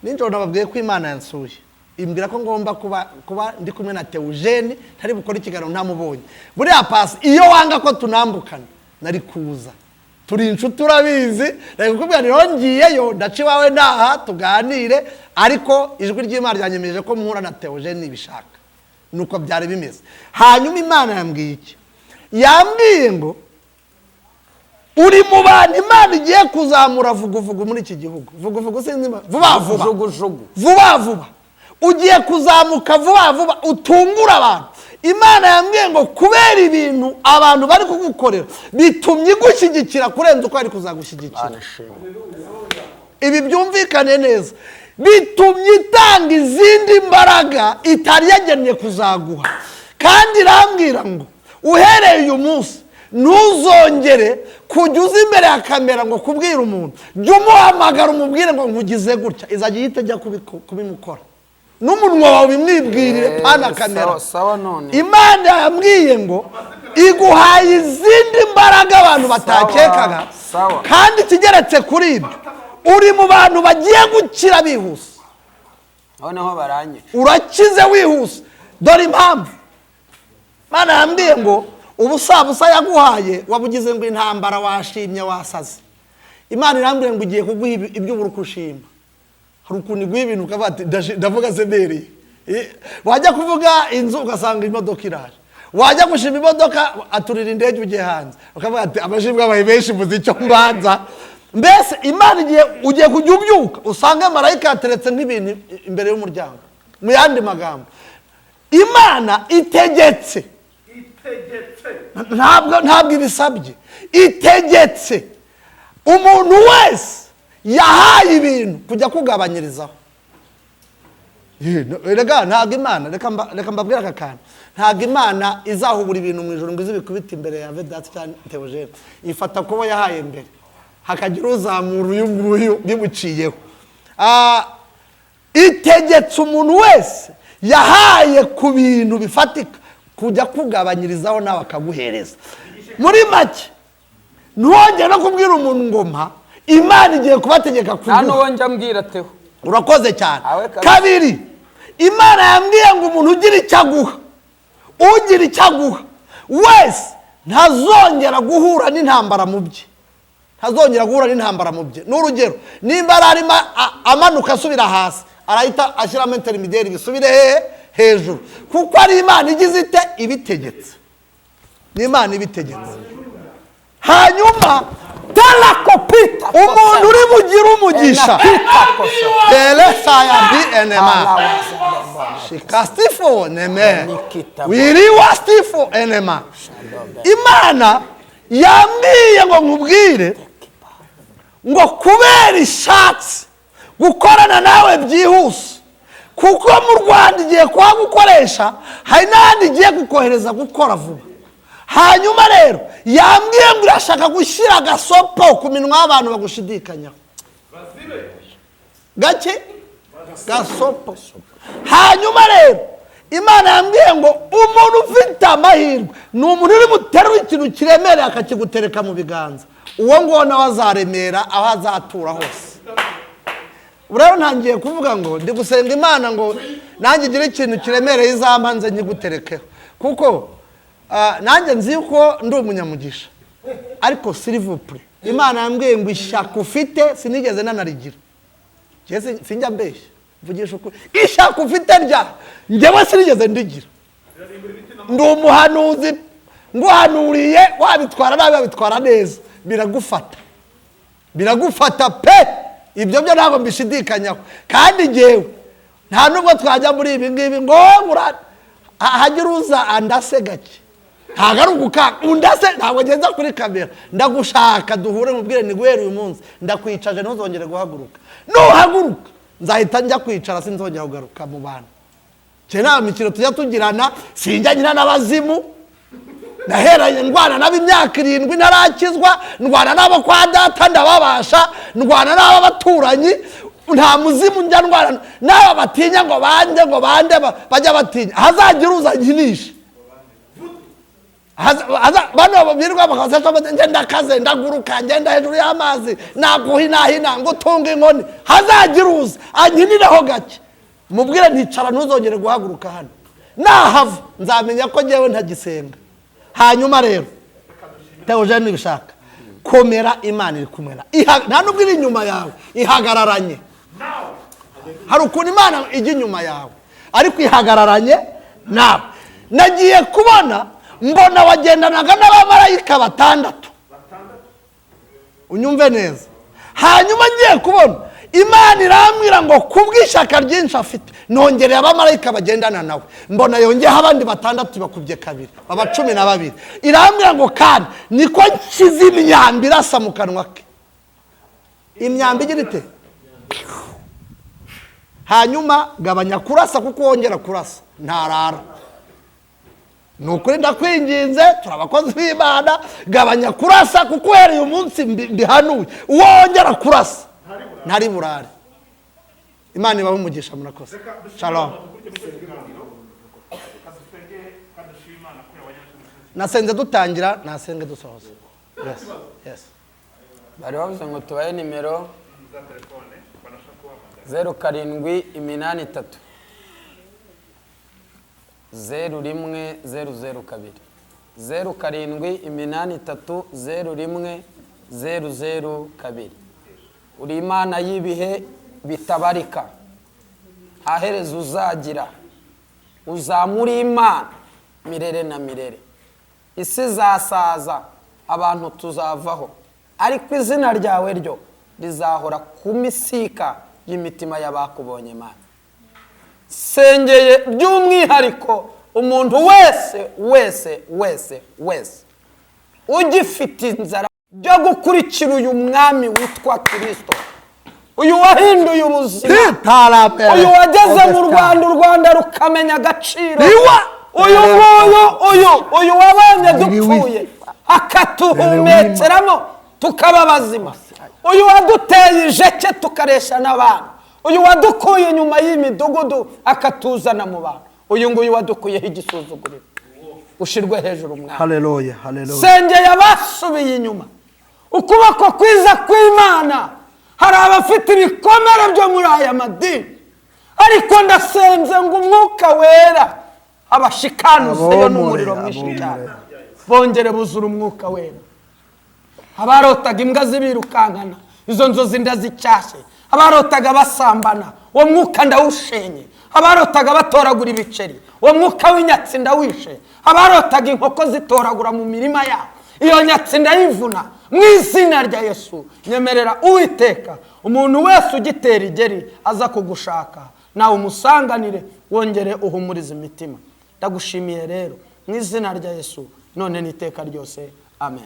Nijoro nababwiye ko Imana yansuye, imbwira ko ngomba kuba ndi kumwe na Theogene, ntari bukore ikiganiro ntamubonye. Buriya pasi iyo wanga ko tunambukana nari kuza, turi inshuti urabizi, nari kukubwira rero ngiyeyo ndaca iwawe naha tuganire, ariko ijwi ry'Imana ryanyemeje ko mpura na Theogene nibishaka, nuko byari bimeze. Hanyuma Imana yambwiye iki? Yambwiye ngo uri mu bantu Imana igiye kuzamura vuguvugu muri iki gihugu. Vuguvugu sinzi vuba vuba. Jugujugu. Vuba vuba ugiye kuzamuka, vuba vuba utungura abantu. Imana yambwiye ngo kubera ibintu abantu bari kugukorera bitumye igushyigikira kurenza uko bari kuzagushyigikira. Ibi byumvikane neza, bitumye itanga izindi mbaraga itari yagennye kuzaguha. Kandi irambwira ngo uhereye uyu munsi ntuzongere kujya uza imbere ya kamera ngo kubwira umuntu, jya umuhamagara umubwire ngo nkugize gutya, izajya ihita ijya kubimukora n'umunwa wawe ubimwibwirire, pana kamera. Sawa, sawa none. Imana yambwiye ngo iguhaye izindi mbaraga abantu batakekaga. Sawa. Kandi ikigeretse kuri ibyo, uri mu bantu bagiye gukira bihuse. Noneho baranyica. Urakize wihuse. Dore impamvu: Imana yambwiye ngo ubusabusa yaguhaye wabugize ngo intambara, washimye wasaze. Imana irambwira ngo igiye kuguha ibyo ubura uko ushima. Hari ukuntu iguha ibintu ukavuga ati ndavuga semereye. Wajya kuvuga inzu ugasanga imodoka iraje, wajya gushima imodoka aturira indege ugiye hanze, ukavuga ati amashimwe abaye menshi, mbuze icyo mbanza. Mbese Imana igiye, ugiye kujya ubyuka usange marayika yateretse nk'ibintu imbere y'umuryango. Mu yandi magambo, Imana itegetse, ntabwo ibisabye, itegetse umuntu wese yahaye ibintu kujya kugabanyirizaho. Rega ntabwo Imana, reka mbabwire aka kantu, ntabwo Imana izahubura ibintu mu ijoro ngo ize ibikubite imbere ya Vedaste cyangwa Theogene. Ifata kubo yahaye mbere, hakagira uzamura uyu nguyu bimuciyeho. Itegetse umuntu wese yahaye ku bintu bifatika kujya kugabanyirizaho nawe akaguhereza. Muri make, ntiwongere no kubwira umuntu ngoma, Imana igiye kubategeka Nta kuguha. n'uwo njya mbwira, Teho. Urakoze cyane. Awe kabisa. Kabiri, Imana yambwiye ngo umuntu ugira icyo aguha, ugira icyo aguha wese ntazongera guhura n'intambara mu bye, ntazongera guhura n'intambara mu bye. N'urugero, nimba yari arimo amanuka asubira hasi, arahita ashyiramo intermédiaire, bisubire hehe? Hejuru, kuko ari Imana igize ite? Ibitegetse. Ni Imana ibitegetse. Hanyuma Tarakopita. umuntu uri bugire umugisha telesaya bi enema shikastifo neme wiriwa stifo enema. Imana yambwiye ngo nkubwire ngo kubera ishatsi gukorana nawe byihuse, kuko mu Rwanda igiye kuhagukoresha, hari n'ahandi igiye kukohereza gukora vuba. Hanyuma rero yambwiye ngo irashaka gushyira agasopo ku minwa y'abantu bagushidikanyaho gake gasopo. Hanyuma rero Imana yambwiye ngo umuntu ufite amahirwe ni umuntu uri buterure ikintu kiremereye akakigutereka mu biganza. Uwo nguwo nawe azaremera aho azatura hose. Ubu rero ntangiye kuvuga ngo ndi gusenga Imana ngo nanjye igire ikintu kiremereye izampa nze nkiguterekeho, kuko nanjye nzi yuko ndi umunyamugisha. Ariko s'il vous plaît, Imana yambwiye ngo ishyaka ufite sinigeze nanarigira. Njye sinjya mbeshya, mvugisha ukuri. Ishyaka ufite rya njyewe sinigeze ndigira. Ndi umuhanuzi, nguhanuriye wabitwara nabi wabitwara neza, biragufata, biragufata pe. Ibyo byo ntabwo mbishidikanyaho. Kandi njyewe nta nubwo twajya muri ibi ngibi ngo hagire uza andase gake, ntabwo ari ugukanga undase, ntabwo ngenza kuri kamera. Ndagushaka duhure, mubwire ni guhera uyu munsi ndakwicaje, ntuzongere guhaguruka. Nuhaguruka nzahita njya kwicara, sinzongera kugaruka mu bantu. Njye nta mikino tujya tugirana, sinjya nyina n'abazimu. Naheranye ndwana nabo imyaka 7 ntarakizwa, ndwana nabo kwa data ndababasha, ndwana n'abo baturanyi, nta muzimu njya ndwana n'aba batinya ngo bande, ngo bande bajya batinya. Hazagira uza nkinishe. Bano birirwa bakasesha bati, ngenda kaze, ndaguruka, ngenda hejuru y'amazi, naguhinahina, ngutunga inkoni. Hazagira uza ankinireho gake, mubwire nticara, ntuzongere guhaguruka hano. Nahava nzamenya ko njyewe ntagisenga. Hanyuma rero Theogene, nibishaka komera, Imana iri kumwe na nta nubwo iri inyuma yawe, ihagararanye. Hari ukuntu Imana ijya inyuma yawe ariko ihagararanye nawe. Nagiye kubona mbona wagendanaga n'abamarayika batandatu, unyumve neza. Hanyuma ngiye kubona Imana irambwira ngo kubw'ishyaka ryinshi afite nongereye abamarayika bagendana nawe, mbona yongeyeho abandi batandatu, bakubye kabiri, baba 12. Irambwira ngo kandi niko nshyize imyambi irasa mu kanwa ke. Imyambi igira ite? Hanyuma gabanya kurasa, kuko wongera kurasa ntarara. Ni ukuri ndakwinginze, turi abakozi b'Imana, gabanya kurasa, kuko uhereye umunsi mbihanuye uwo wongera kurasa ntari burare. Imana ibahe umugisha, murakoze. Shalom. Nasenze dutangira, nasenge dusohoza. Yes. Bari bavuze ngo tubahe nimero 0783 01 002, 0783 01 002. Uri Imana y'ibihe bitabarika, nta herezo uzagira, uzamura Imana mirere na mirere. Isi izasaza, abantu tuzavaho, ariko izina ryawe ryo rizahora ku misika y'imitima y'abakubonye. Mana, sengeye by'umwihariko umuntu wese wese wese wese ugifite inzara byo gukurikira uyu mwami witwa Kristo. Uyu wahinduye ubuzima, Titarapere. uyu wageze mu Rwanda, u Rwanda rukamenya agaciro. Niwa. Uyu nguyu, uyu wabonye dupfuye akatuhumekeramo tukaba bazima, uyu waduteye ijeke tukaresha n'abantu, uyu wadukuye inyuma y'imidugudu akatuzana mu bantu, uyu nguyu wadukuyeho igisuzuguriro, ushirwe hejuru umwami. Haleluya, haleluya. Sengeye abasubiye inyuma, ukuboko kwiza kw'Imana. Hari abafite ibikomere byo muri aya madini, ariko ndasenze ngo Umwuka Wera abashikanuzeyo Abomore, n'umuriro mwinshi abomore. cyane, bongere buzura Umwuka Wera. Abarotaga imbwa zibirukankana, izo nzozi ndazicyashye. Abarotaga basambana, uwo mwuka ndawushenye. Abarotaga batoragura ibiceri, uwo mwuka w'inyatsi ndawishe. Abarotaga inkoko zitoragura mu mirima yabo, iyo nyatsi ndayivuna mu izina rya Yesu. Nyemerera Uwiteka, umuntu wese ugitera igeri aza kugushaka, nawe umusanganire, wongere uhumurize imitima. Ndagushimiye rero mu izina rya Yesu, none n'iteka ryose, amen.